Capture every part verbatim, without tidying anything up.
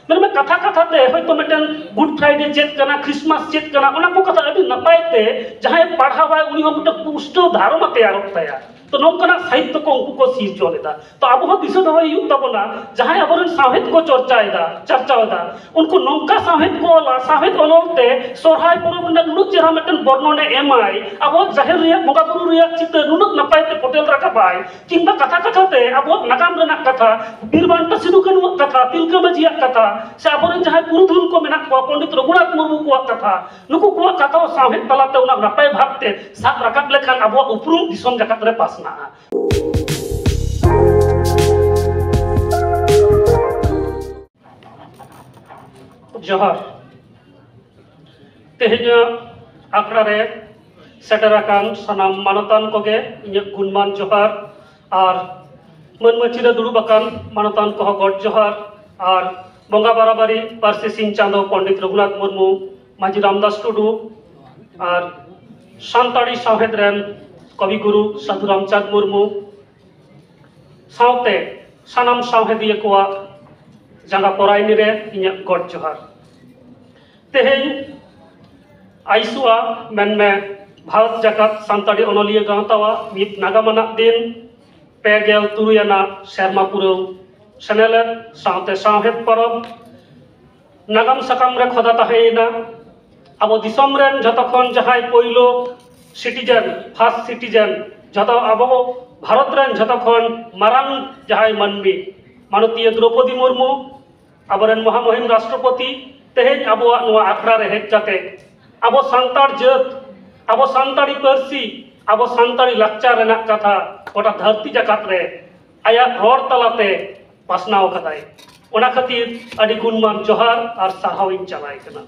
ᱢᱮᱱᱢᱮ ᱠᱟᱛᱷᱟ ᱠᱟᱛᱷᱟ ᱛᱮ ᱦᱚᱭᱛᱳ ᱢᱤᱫᱴᱮᱱ ᱜᱩᱰ ᱯᱷᱨᱟᱭᱰᱮ ᱪᱮᱫ ᱠᱟᱱᱟ, ᱠᱷᱨᱤᱥᱢᱟᱥ ᱪᱮᱫ ᱠᱟᱱᱟ, ᱚᱱᱟ ᱠᱚ ᱠᱟᱛᱷᱟ ᱟᱹᱰᱤ ᱱᱟᱯᱟᱭ ᱛᱮ ᱡᱟᱦᱟᱸᱭ ᱯᱟᱲᱦᱟᱣᱟᱭ ᱩᱱᱤ ᱦᱚᱸ ᱢᱤᱫᱴᱮᱱ ᱯᱩᱥᱴᱟᱹᱣ ᱫᱷᱟᱨᱚᱱᱟ ᱛᱮᱭᱟᱨᱚᱜ ᱛᱟᱭᱟ᱾ ᱛᱚ ᱱᱚᱝᱠᱟᱱᱟᱜ ᱥᱟᱦᱤᱛᱛᱚ ᱠᱚ ᱩᱱᱠᱩ ᱠᱚ ᱥᱤᱨᱡᱚᱱ ᱮᱫᱟ᱾ ᱛᱚ ᱟᱵᱚ ᱦᱚᱸ ᱫᱤᱥᱟᱹ ᱫᱚᱦᱚᱭ ᱦᱩᱭᱩᱜ ᱛᱟᱵᱚᱱᱟ, ᱡᱟᱦᱟᱸᱭ ᱟᱵᱚᱨᱮᱱ ᱥᱟᱶᱦᱮᱫ ᱠᱚ ᱪᱚᱨᱪᱟᱭᱮᱫᱟ, ᱪᱟᱨᱪᱟᱣ ᱮᱫᱟ, ᱩᱱᱠᱩ ᱱᱚᱝᱠᱟ ᱥᱟᱶᱦᱮᱫ ᱠᱚ ᱚᱞᱟ, ᱥᱟᱶᱦᱮᱫ ᱚᱞ ᱚᱞ ᱛᱮ ᱥᱚᱨᱦᱟᱭ ᱯᱚᱨᱚᱵᱽ ᱨᱮᱱᱟᱜ ᱱᱩᱱᱟᱹᱜ ᱪᱮᱦᱨᱟ ᱢᱤᱫᱴᱮᱱ ᱵᱚᱨᱱᱚᱱᱮ ᱮᱢᱟᱭ, ᱟᱵᱚᱣᱟᱜ ᱡᱟᱦᱮᱨ ᱨᱮᱭᱟᱜ ᱵᱚᱸᱜᱟ ᱵᱩᱨᱩ ᱨᱮᱭᱟᱜ ᱪᱤᱛᱟᱹᱨ ᱱᱩᱱᱟᱹᱜ ᱱᱟᱯᱟᱭ ᱛᱮ ᱯᱷᱚᱴᱮᱞ ᱨᱟᱠᱟᱵᱟᱭ, ᱠᱤᱝᱵᱟ ᱠᱟᱛᱷᱟ ᱠᱟᱛᱷᱟ ᱛᱮ ᱟᱵᱚᱣᱟᱜ ᱱᱟᱜᱟᱢ ᱨᱮᱱᱟᱜ ᱠᱟᱛᱷᱟ, ᱵᱤᱨ ᱵᱟᱱᱴᱟ ᱥᱤᱫᱩ ᱠᱟᱹᱱᱩᱣᱟᱜ ᱠᱟᱛᱷᱟ, ᱛᱤᱞᱠᱟᱹ ᱢᱟᱹᱡᱷᱤᱭᱟᱜ ᱠᱟᱛᱷᱟ, ᱥᱮ ᱟᱵᱚᱨᱮᱱ ᱡᱟᱦᱟᱸᱭ ᱯᱩᱨᱩᱫᱷᱩᱞ ᱠᱚ ᱢᱮᱱᱟᱜ ᱠᱚᱣᱟ, ᱯᱚᱱᱰᱤᱛ ᱨᱚᱜᱷᱩᱱᱟᱛᱷ ᱢᱩᱨᱢᱩ ᱠᱚᱣᱟᱜ ᱠᱟᱛᱷᱟ, ᱱᱩᱠᱩ ᱠᱚᱣᱟᱜ ᱠᱟᱛᱷᱟ ᱦᱚᱸ ᱥᱟᱶᱦᱮᱫ ᱛᱟᱞᱟᱛᱮ ᱚᱱᱟ ᱱᱟᱯᱟᱭ ᱵᱷᱟᱵᱽᱛᱮ ᱥᱟᱵ ᱨᱟᱠᱟᱵ ᱞᱮᱠᱷᱟᱱ ᱟᱵᱚᱣᱟᱜ ᱩᱯᱨᱩᱢ ᱫᱤᱥᱚᱢ ᱡᱟᱠᱟᱛ ᱨᱮ ᱯᱟᱥᱱᱟᱜᱼᱟ᱾ ᱡᱚᱦᱟᱨ᱾ ᱛᱮᱦᱮᱧᱟᱜ ᱟᱠᱷᱲᱟ ᱨᱮ ᱥᱮᱴᱮᱨ ᱟᱠᱟᱱ ᱥᱟᱱᱟᱢ ᱢᱟᱱᱚᱛᱟᱱ ᱠᱚᱜᱮ ᱤᱧᱟᱹᱜ ᱜᱩᱱᱢᱟᱱ ᱡᱚᱦᱟᱨ, ᱟᱨ ᱢᱟᱹᱱ ᱢᱟᱹᱪᱤ ᱨᱮ ᱫᱩᱲᱩᱵ ᱟᱠᱟᱱ ᱢᱟᱱᱚᱛᱟᱱ ᱠᱚᱦᱚᱸ ᱜᱚᱰ ᱡᱚᱦᱟᱨ, ᱟᱨ ᱵᱚᱸᱜᱟ ᱵᱟᱨᱟᱵᱟᱨᱤ ᱯᱟᱹᱨᱥᱤ ᱥᱤᱧ ᱪᱟᱸᱫᱚ ᱯᱚᱱᱰᱤᱛ ᱨᱚᱜᱷᱩᱱᱟᱛᱷ ᱢᱩᱨᱢᱩ, ᱢᱟᱹᱡᱷᱤ ᱨᱟᱢᱫᱟᱥ ᱴᱩᱰᱩ, ᱟᱨ ᱥᱟᱱᱛᱟᱲᱤ ᱥᱟᱶᱦᱮᱫ ᱨᱮᱱ ᱠᱚᱵᱤ ᱜᱩᱨᱩ ᱥᱟᱹᱫᱷᱩ ᱨᱟᱢᱪᱟᱸᱫᱽ ᱢᱩᱨᱢᱩ ᱥᱟᱶᱛᱮ ᱥᱟᱱᱟᱢ ᱥᱟᱶᱦᱮᱫᱤᱭᱟᱹ ᱠᱚᱣᱟᱜ ᱡᱟᱸᱜᱟ ᱯᱚᱨᱟᱭᱱᱤ ᱨᱮ ᱤᱧᱟᱹᱜ ᱜᱚᱰ ᱡᱚᱦᱟᱨ᱾ ᱛᱮᱦᱮᱧ ᱟᱭᱥᱩᱣᱟ ᱢᱮᱱᱢᱮ ᱵᱷᱟᱨᱚᱛ ᱡᱟᱠᱟᱛ ᱥᱟᱱᱛᱟᱲᱤ ᱚᱱᱚᱞᱤᱭᱟᱹ ᱜᱟᱶᱛᱟᱣᱟᱜ ᱢᱤᱫ ᱱᱟᱜᱟᱢ ᱟᱱᱟᱜ ᱫᱤᱱ, ᱯᱮ ᱜᱮᱞ ᱛᱩᱨᱩᱭ ᱟᱱᱟᱜ ᱥᱮᱨᱢᱟ ᱯᱩᱨᱟᱹᱣ ᱥᱮᱱᱮᱞᱮᱫ ᱥᱟᱶᱛᱮ ᱥᱟᱶᱦᱮᱫ ᱯᱚᱨᱚᱵᱽ ᱱᱟᱜᱟᱢ ᱥᱟᱠᱟᱢ ᱨᱮ ᱠᱷᱚᱫᱟ ᱛᱟᱦᱮᱸᱭᱮᱱᱟ᱾ ᱟᱵᱚ ᱫᱤᱥᱚᱢ ᱨᱮᱱ ᱡᱷᱚᱛᱚ ᱠᱷᱚᱱ ᱡᱟᱦᱟᱸᱭ ᱯᱳᱭᱞᱳ ᱥᱤᱴᱤᱡᱮᱱ, ᱯᱷᱟᱥᱴ ᱥᱤᱴᱤᱡᱮᱱ, ᱡᱷᱚᱛᱚ ᱟᱵᱚ ᱵᱷᱟᱨᱚᱛ ᱨᱮᱱ ᱡᱷᱚᱛᱚ ᱠᱷᱚᱱ ᱢᱟᱨᱟᱝ ᱡᱟᱦᱟᱸᱭ ᱢᱟᱹᱱᱢᱤ, ᱢᱟᱱᱚᱛᱤᱭᱟᱹ ᱫᱨᱚᱯᱚᱫᱤ ᱢᱩᱨᱢᱩ, ᱟᱵᱚᱨᱮᱱ ᱢᱚᱦᱟᱢᱚᱦᱤᱢ ᱨᱟᱥᱴᱨᱚᱯᱚᱛᱤ, ᱛᱮᱦᱮᱧ ᱟᱵᱚᱣᱟᱜ ᱱᱚᱣᱟ ᱟᱠᱷᱲᱟ ᱨᱮ ᱦᱮᱡ ᱠᱟᱛᱮ ᱟᱵᱚ ᱥᱟᱱᱛᱟᱲ ᱡᱟᱹᱛ, ᱟᱵᱚ ᱥᱟᱱᱛᱟᱲᱤ ᱯᱟᱹᱨᱥᱤ, ᱟᱵᱚ ᱥᱟᱱᱛᱟᱲᱤ ᱞᱟᱠᱪᱟᱨ ᱨᱮᱱᱟᱜ ᱠᱟᱛᱷᱟ ᱜᱚᱴᱟ ᱫᱷᱟᱹᱨᱛᱤ ᱡᱟᱠᱟᱛ ᱨᱮ ᱟᱭᱟᱜ ᱨᱚᱲ ᱛᱟᱞᱟᱛᱮ ᱯᱟᱥᱱᱟᱣ ᱟᱠᱟᱫᱟᱭ᱾ ᱚᱱᱟ ᱠᱷᱟᱹᱛᱤᱨ ᱟᱹᱰᱤ ᱜᱩᱱᱢᱟᱱ ᱡᱚᱦᱟᱨ ᱟᱨ ᱥᱟᱨᱦᱟᱣ ᱤᱧ ᱪᱟᱞᱟᱭ ᱠᱟᱱᱟ᱾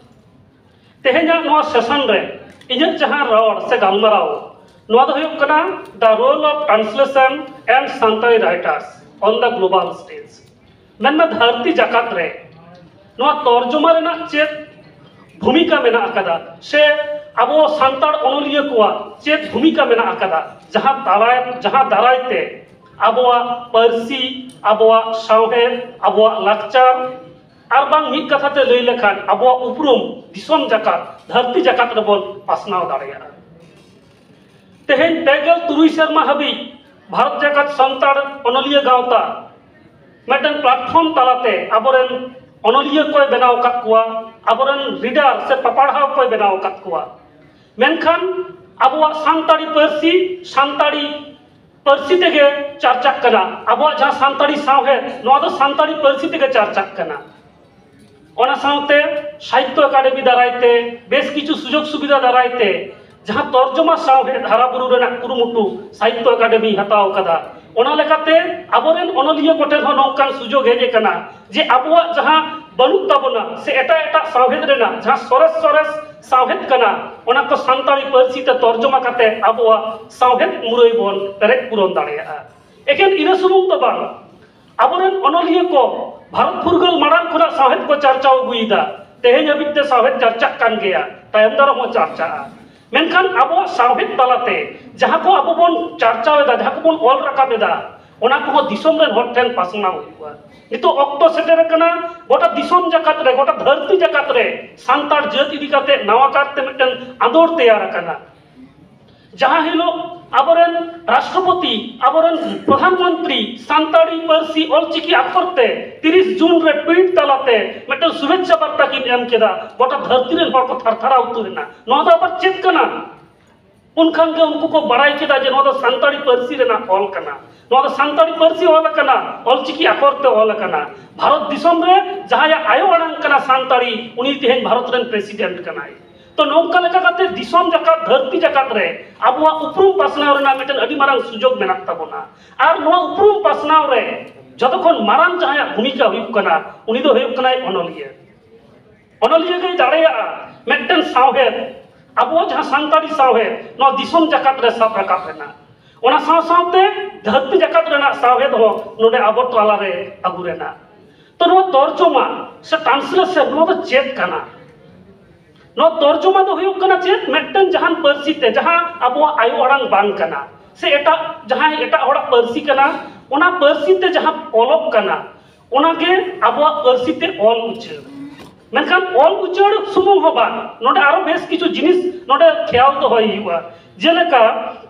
ᱛᱮᱦᱮᱧᱟᱜ ᱱᱚᱣᱟ ᱥᱮᱥᱚᱱ ᱨᱮ ᱤᱧᱟᱹᱜ ᱡᱟᱦᱟᱸ ᱨᱚᱲ ᱥᱮ ᱜᱟᱞᱢᱟᱨᱟᱣ, ᱱᱚᱣᱟ ᱫᱚ ᱦᱩᱭᱩᱜ ᱠᱟᱱᱟ The Role of Translation and Santali Writers on the Global Stage᱾ ᱢᱮᱱᱢᱮ ᱫᱷᱟᱹᱨᱛᱤ ᱡᱟᱠᱟᱛ ᱨᱮ ᱱᱚᱣᱟ ᱛᱚᱨᱡᱚᱢᱟ ᱨᱮᱱᱟᱜ ᱪᱮᱫ ᱵᱷᱩᱢᱤᱠᱟ ᱢᱮᱱᱟᱜ ᱟᱠᱟᱫᱟ, ᱥᱮ ᱟᱵᱚ ᱥᱟᱱᱛᱟᱲ ᱚᱱᱚᱞᱤᱭᱟᱹ ᱠᱚᱣᱟᱜ ᱪᱮᱫ ᱵᱷᱩᱢᱤᱠᱟ ᱢᱮᱱᱟᱜ ᱟᱠᱟᱫᱟ, ᱡᱟᱦᱟᱸ ᱫᱟᱨᱟᱭ, ᱡᱟᱦᱟᱸ ᱫᱟᱨᱟᱭ ᱛᱮ ᱟᱵᱚᱣᱟᱜ ᱯᱟᱹᱨᱥᱤ, ᱟᱵᱚᱣᱟᱜ ᱥᱟᱶᱦᱮᱫ, ᱟᱵᱚᱣᱟᱜ ᱞᱟᱠᱪᱟᱨ, ᱟᱨ ᱵᱟᱝ ᱢᱤᱫ ᱠᱟᱛᱷᱟ ᱛᱮ ᱞᱟᱹᱭ ᱞᱮᱠᱷᱟᱱ ᱟᱵᱚᱣᱟᱜ ᱩᱯᱨᱩᱢ ᱫᱤᱥᱚᱢ ᱡᱟᱠᱟᱛ, ᱫᱷᱟᱹᱨᱛᱤ ᱡᱟᱠᱟᱛ ᱨᱮᱵᱚᱱ ᱯᱟᱥᱱᱟᱣ ᱫᱟᱲᱮᱭᱟᱜᱼᱟ᱾ ᱛᱮᱦᱮᱧ ᱯᱮ ᱜᱮᱞ ᱛᱩᱨᱩᱭ ᱥᱮᱨᱢᱟ ᱦᱟᱹᱵᱤᱡ ᱵᱷᱟᱨᱚᱛ ᱡᱟᱠᱟᱛ ᱥᱟᱱᱛᱟᱲ ᱚᱱᱚᱞᱤᱭᱟᱹ ᱜᱟᱶᱛᱟ ᱢᱤᱫᱴᱮᱱ platform ᱛᱟᱞᱟᱛᱮ ᱟᱵᱚᱨᱮᱱ ᱚᱱᱚᱞᱤᱭᱟᱹ ᱠᱚᱭ ᱵᱮᱱᱟᱣ ᱟᱠᱟᱫ ᱠᱚᱣᱟ, ᱟᱵᱚᱨᱮᱱ reader ᱥᱮ ᱯᱟᱯᱟᱲᱦᱟᱣ ᱠᱚᱭ ᱵᱮᱱᱟᱣ ᱟᱠᱟᱫ ᱠᱚᱣᱟ᱾ ᱢᱮᱱᱠᱷᱟᱱ ᱟᱵᱚᱣᱟᱜ ᱥᱟᱱᱛᱟᱲᱤ ᱯᱟᱹᱨᱥᱤ, ᱥᱟᱱᱛᱟᱲᱤ ᱯᱟᱹᱨᱥᱤ ᱛᱮᱜᱮ ᱪᱟᱨᱪᱟᱜ ᱠᱟᱱᱟ᱾ ᱟᱵᱚᱣᱟᱜ ᱡᱟᱦᱟᱸ ᱥᱟᱱᱛᱟᱲᱤ ᱥᱟᱶᱦᱮᱫ, ᱱᱚᱣᱟ ᱫᱚ ᱥᱟᱱᱛᱟᱲᱤ ᱯᱟᱹᱨᱥᱤ ᱛᱮᱜᱮ ᱪᱟᱨᱪᱟᱜ ᱠᱟᱱᱟ᱾ ᱚᱱᱟ ᱥᱟᱶᱛᱮ ᱥᱟᱦᱤᱛᱛᱚ ᱮᱠᱟᱰᱮᱢᱤ ᱫᱟᱨᱟᱭ ᱛᱮ, ᱵᱮᱥ ᱠᱤᱪᱷᱩ ᱥᱩᱡᱳᱜᱽ ᱥᱩᱵᱤᱫᱷᱟ ᱫᱟᱨᱟᱭ ᱛᱮ ᱡᱟᱦᱟᱸ ᱛᱚᱨᱡᱚᱢᱟ ᱥᱟᱶᱦᱮᱫ ᱦᱟᱨᱟ ᱵᱩᱨᱩ ᱨᱮᱱᱟᱜ ᱠᱩᱨᱩᱢᱩᱴᱩ ᱥᱟᱦᱤᱛᱛᱚ ᱮᱠᱟᱰᱮᱢᱤ ᱦᱟᱛᱟᱣ ᱠᱟᱫᱟ, ᱚᱱᱟ ᱞᱮᱠᱟᱛᱮ ᱟᱵᱚᱨᱮᱱ ᱚᱱᱚᱞᱤᱭᱟᱹ ᱠᱚᱴᱷᱮᱱ ᱦᱚᱸ ᱱᱚᱝᱠᱟᱱ ᱥᱩᱡᱳᱜᱽ ᱦᱮᱡ ᱟᱠᱟᱱᱟ ᱡᱮ ᱟᱵᱚᱣᱟᱜ ᱡᱟᱦᱟᱸ ᱵᱟᱹᱱᱩᱜ ᱛᱟᱵᱚᱱᱟ ᱥᱮ ᱮᱴᱟᱜ ᱮᱴᱟᱜ ᱥᱟᱶᱦᱮᱫ ᱨᱮᱱᱟᱜ ᱡᱟᱦᱟᱸ ᱥᱚᱨᱮᱥ ᱥᱚᱨᱮᱥ ᱥᱟᱶᱦᱮᱫ ᱠᱟᱱᱟ, ᱚᱱᱟ ᱠᱚ ᱥᱟᱱᱛᱟᱲᱤ ᱯᱟᱹᱨᱥᱤ ᱛᱮ ᱛᱚᱨᱡᱚᱢᱟ ᱠᱟᱛᱮ ᱟᱵᱚᱣᱟᱜ ᱥᱟᱶᱦᱮᱫ ᱢᱩᱨᱟᱹᱭ ᱵᱚᱱ ᱯᱮᱨᱮᱡ ᱯᱩᱨᱚᱱ ᱫᱟᱲᱮᱭᱟᱜᱼᱟ᱾ ᱮᱠᱮᱱ ᱤᱱᱟᱹ ᱥᱩᱢᱩᱝ ᱫᱚ ᱵᱟᱝ, ᱟᱵᱚᱨᱮᱱ ᱚᱱᱚᱞᱤᱭᱟᱹ ᱠᱚ ᱵᱷᱟᱨᱚᱛ ᱯᱷᱩᱨᱜᱟᱹᱞ ᱢᱟᱲᱟᱝ ᱠᱷᱚᱱᱟᱜ ᱥᱟᱶᱦᱮᱫ ᱠᱚ ᱪᱟᱨᱪᱟᱣ ᱟᱹᱜᱩᱭᱮᱫᱟ, ᱛᱮᱦᱮᱧ ᱦᱟᱹᱵᱤᱡ ᱛᱮ ᱥᱟᱶᱦᱮᱫ ᱪᱟᱨᱪᱟᱜ ᱠᱟᱱ ᱜᱮᱭᱟ, ᱛᱟᱭᱚᱢ ᱫᱟᱨᱟᱢ ᱦᱚᱸ ᱪᱟᱨᱪᱟᱜᱼᱟ᱾ ᱢᱮᱱᱠᱷᱟᱱ ᱟᱵᱚᱣᱟᱜ ᱥᱟᱶᱦᱮᱫ ᱛᱟᱞᱟᱛᱮ ᱡᱟᱦᱟᱸ ᱠᱚ ᱟᱵᱚ ᱵᱚᱱ ᱪᱟᱨᱪᱟᱣ ᱮᱫᱟ, ᱡᱟᱦᱟᱸ ᱠᱚᱵᱚᱱ ᱚᱞ ᱨᱟᱠᱟᱵ ᱮᱫᱟ, ᱚᱱᱟ ᱠᱚᱦᱚᱸ ᱫᱤᱥᱚᱢ ᱨᱮᱱ ᱦᱚᱲ ᱴᱷᱮᱱ ᱯᱟᱥᱱᱟᱣ ᱦᱩᱭᱩᱜᱼᱟ᱾ ᱱᱤᱛᱚᱜ ᱚᱠᱛᱚ ᱥᱮᱴᱮᱨ ᱟᱠᱟᱱᱟ, ᱜᱚᱴᱟ ᱫᱤᱥᱚᱢ ᱡᱟᱠᱟᱛ ᱨᱮ, ᱜᱚᱴᱟ ᱫᱷᱟᱹᱨᱛᱤ ᱡᱟᱠᱟᱛ ᱨᱮ ᱥᱟᱱᱛᱟᱲ ᱡᱟᱹᱛ ᱤᱫᱤ ᱠᱟᱛᱮ ᱱᱟᱣᱟ ᱠᱟᱨᱛᱮ ᱢᱤᱫᱴᱮᱱ ᱟᱸᱫᱳᱲ ᱛᱮᱭᱟᱨ ᱟᱠᱟᱱᱟ᱾ ᱡᱟᱦᱟᱸ ᱦᱤᱞᱳᱜ ᱟᱵᱚᱨᱮᱱ ᱨᱟᱥᱴᱨᱚᱯᱚᱛᱤ, ᱟᱵᱚᱨᱮᱱ ᱯᱨᱚᱫᱷᱟᱱ ᱢᱚᱱᱛᱨᱤ ᱥᱟᱱᱛᱟᱲᱤ ᱯᱟᱹᱨᱥᱤ ᱚᱞᱪᱤᱠᱤ ᱟᱠᱷᱚᱨ ᱛᱮ ᱛᱤᱨᱤᱥ ᱡᱩᱱ ᱨᱮ ᱴᱩᱭᱤᱴ ᱛᱟᱞᱟᱛᱮ ᱢᱤᱫᱴᱮᱱ ᱥᱩᱵᱷᱮᱪᱪᱷᱟ ᱵᱟᱨᱛᱟ ᱠᱤᱱ ᱮᱢ ᱠᱮᱫᱟ, ᱜᱚᱴᱟ ᱫᱷᱟᱹᱨᱛᱤ ᱨᱮᱱ ᱦᱚᱲ ᱠᱚ ᱛᱷᱟᱨ ᱛᱷᱟᱨᱟᱣ ᱩᱛᱟᱹᱨ ᱮᱱᱟ᱾ ᱱᱚᱣᱟ ᱫᱚ ᱟᱵᱟᱨ ᱪᱮᱫ ᱠᱟᱱᱟ? ᱩᱱᱠᱷᱟᱱ ᱜᱮ ᱩᱱᱠᱩ ᱠᱚ ᱵᱟᱲᱟᱭ ᱠᱮᱫᱟ ᱡᱮ ᱱᱚᱣᱟ ᱫᱚ ᱥᱟᱱᱛᱟᱲᱤ ᱯᱟᱹᱨᱥᱤ ᱨᱮᱱᱟᱜ ᱚᱞ ᱠᱟᱱᱟ, ᱱᱚᱣᱟ ᱫᱚ ᱥᱟᱱᱛᱟᱲᱤ ᱯᱟᱹᱨᱥᱤ ᱚᱞ ᱟᱠᱟᱱᱟ, ᱚᱞᱪᱤᱠᱤ ᱟᱠᱷᱚᱨ ᱛᱮ ᱚᱞ ᱟᱠᱟᱱᱟ᱾ ᱵᱷᱟᱨᱚᱛ ᱫᱤᱥᱚᱢ ᱨᱮ ᱡᱟᱦᱟᱸᱭᱟᱜ ᱟᱭᱳ ᱟᱲᱟᱝ ᱠᱟᱱᱟ ᱥᱟᱱᱛᱟᱲᱤ, ᱩᱱᱤ ᱛᱮᱦᱮᱧ ᱵᱷᱟᱨᱚᱛ ᱨᱮᱱ ᱯᱨᱮᱥᱤᱰᱮᱱᱴ ᱠᱟᱱᱟᱭ᱾ ᱛᱚ, ᱱᱚᱝᱠᱟ ᱞᱮᱠᱟ ᱠᱟᱛᱮ ᱫᱤᱥᱚᱢ ᱡᱟᱠᱟᱛ, ᱫᱷᱟᱹᱨᱛᱤ ᱡᱟᱠᱟᱛ ᱨᱮ ᱟᱵᱚᱣᱟᱜ ᱩᱯᱨᱩᱢ ᱯᱟᱥᱱᱟᱣ ᱨᱮᱱᱟᱜ ᱢᱤᱫᱴᱮᱱ ᱟᱹᱰᱤ ᱢᱟᱨᱟᱝ ᱥᱩᱡᱳᱜᱽ ᱢᱮᱱᱟᱜ ᱛᱟᱵᱚᱱᱟ᱾ ᱟᱨ ᱱᱚᱣᱟ ᱩᱯᱨᱩᱢ ᱯᱟᱥᱱᱟᱣ ᱨᱮ ᱡᱚᱛᱚ ᱠᱷᱚᱱ ᱢᱟᱨᱟᱝ ᱡᱟᱦᱟᱸᱭᱟᱜ ᱵᱷᱩᱢᱤᱠᱟ ᱦᱩᱭᱩᱜ ᱠᱟᱱᱟ, ᱩᱱᱤ ᱫᱚ ᱦᱩᱭᱩᱜ ᱠᱟᱱᱟᱭ ᱚᱱᱚᱞᱤᱭᱟᱹ᱾ ᱚᱱᱚᱞᱤᱭᱟᱹ ᱜᱮᱭ ᱫᱟᱲᱮᱭᱟᱜᱼᱟ ᱢᱤᱫᱴᱮᱱ ᱥᱟᱶᱦᱮᱫ, ᱟᱵᱚᱣᱟᱜ ᱡᱟᱦᱟᱸ ᱥᱟᱱᱛᱟᱲᱤ ᱥᱟᱶᱦᱮᱫ, ᱱᱚᱣᱟ ᱫᱤᱥᱚᱢ ᱡᱟᱠᱟᱛ ᱨᱮ ᱥᱟᱵ ᱨᱟᱠᱟᱵ ᱨᱮᱱᱟᱜ᱾ ᱚᱱᱟ ᱥᱟᱶ ᱥᱟᱶᱛᱮ ᱫᱷᱟᱹᱨᱛᱤ ᱡᱟᱠᱟᱛ ᱨᱮᱱᱟᱜ ᱥᱟᱶᱦᱮᱫ ᱦᱚᱸ ᱱᱚᱰᱮ ᱟᱵᱚ ᱛᱟᱞᱟᱨᱮ ᱟᱹᱜᱩ ᱨᱮᱱᱟᱜ᱾ ᱛᱚ, ᱱᱚᱣᱟ ᱛᱚᱨᱡᱚᱢᱟ ᱥᱮ translation, ᱱᱚᱣᱟ ᱫᱚ ᱪᱮᱫ ᱠᱟᱱᱟ? ᱱᱚᱣᱟ ᱛᱚᱨᱡᱚᱢᱟ ᱫᱚ ᱦᱩᱭᱩᱜ ᱠᱟᱱᱟ ᱪᱮᱫ? ᱢᱤᱫᱴᱮᱱ ᱡᱟᱦᱟᱱ ᱯᱟᱹᱨᱥᱤ ᱛᱮ, ᱡᱟᱦᱟᱸ ᱟᱵᱚᱣᱟᱜ ᱟᱭᱳ ᱟᱲᱟᱝ ᱵᱟᱝ ᱠᱟᱱᱟ ᱥᱮ ᱮᱴᱟᱜ, ᱡᱟᱦᱟᱸᱭ ᱮᱴᱟᱜ ᱦᱚᱲᱟᱜ ᱯᱟᱹᱨᱥᱤ ᱠᱟᱱᱟ, ᱚᱱᱟ ᱯᱟᱹᱨᱥᱤ ᱛᱮ ᱡᱟᱦᱟᱸ ᱚᱞᱚᱜ ᱠᱟᱱᱟ, ᱚᱱᱟᱜᱮ ᱟᱵᱚᱣᱟᱜ ᱯᱟᱹᱨᱥᱤ ᱛᱮ ᱚᱞ ᱩᱪᱟᱹᱲ᱾ ᱢᱮᱱᱠᱷᱟᱱ ᱚᱞ ᱩᱪᱟᱹᱲ ᱥᱩᱢᱩᱝ ᱦᱚᱸ ᱵᱟᱝ, ᱱᱚᱰᱮ ᱟᱨᱚ ᱵᱮᱥ ᱠᱤᱪᱷᱩ ᱡᱤᱱᱤᱥ ᱱᱚᱰᱮ ᱠᱷᱮᱭᱟᱞ ᱫᱚᱦᱚᱭ ᱦᱩᱭᱩᱜᱼᱟ᱾ ᱡᱮᱞᱮᱠᱟ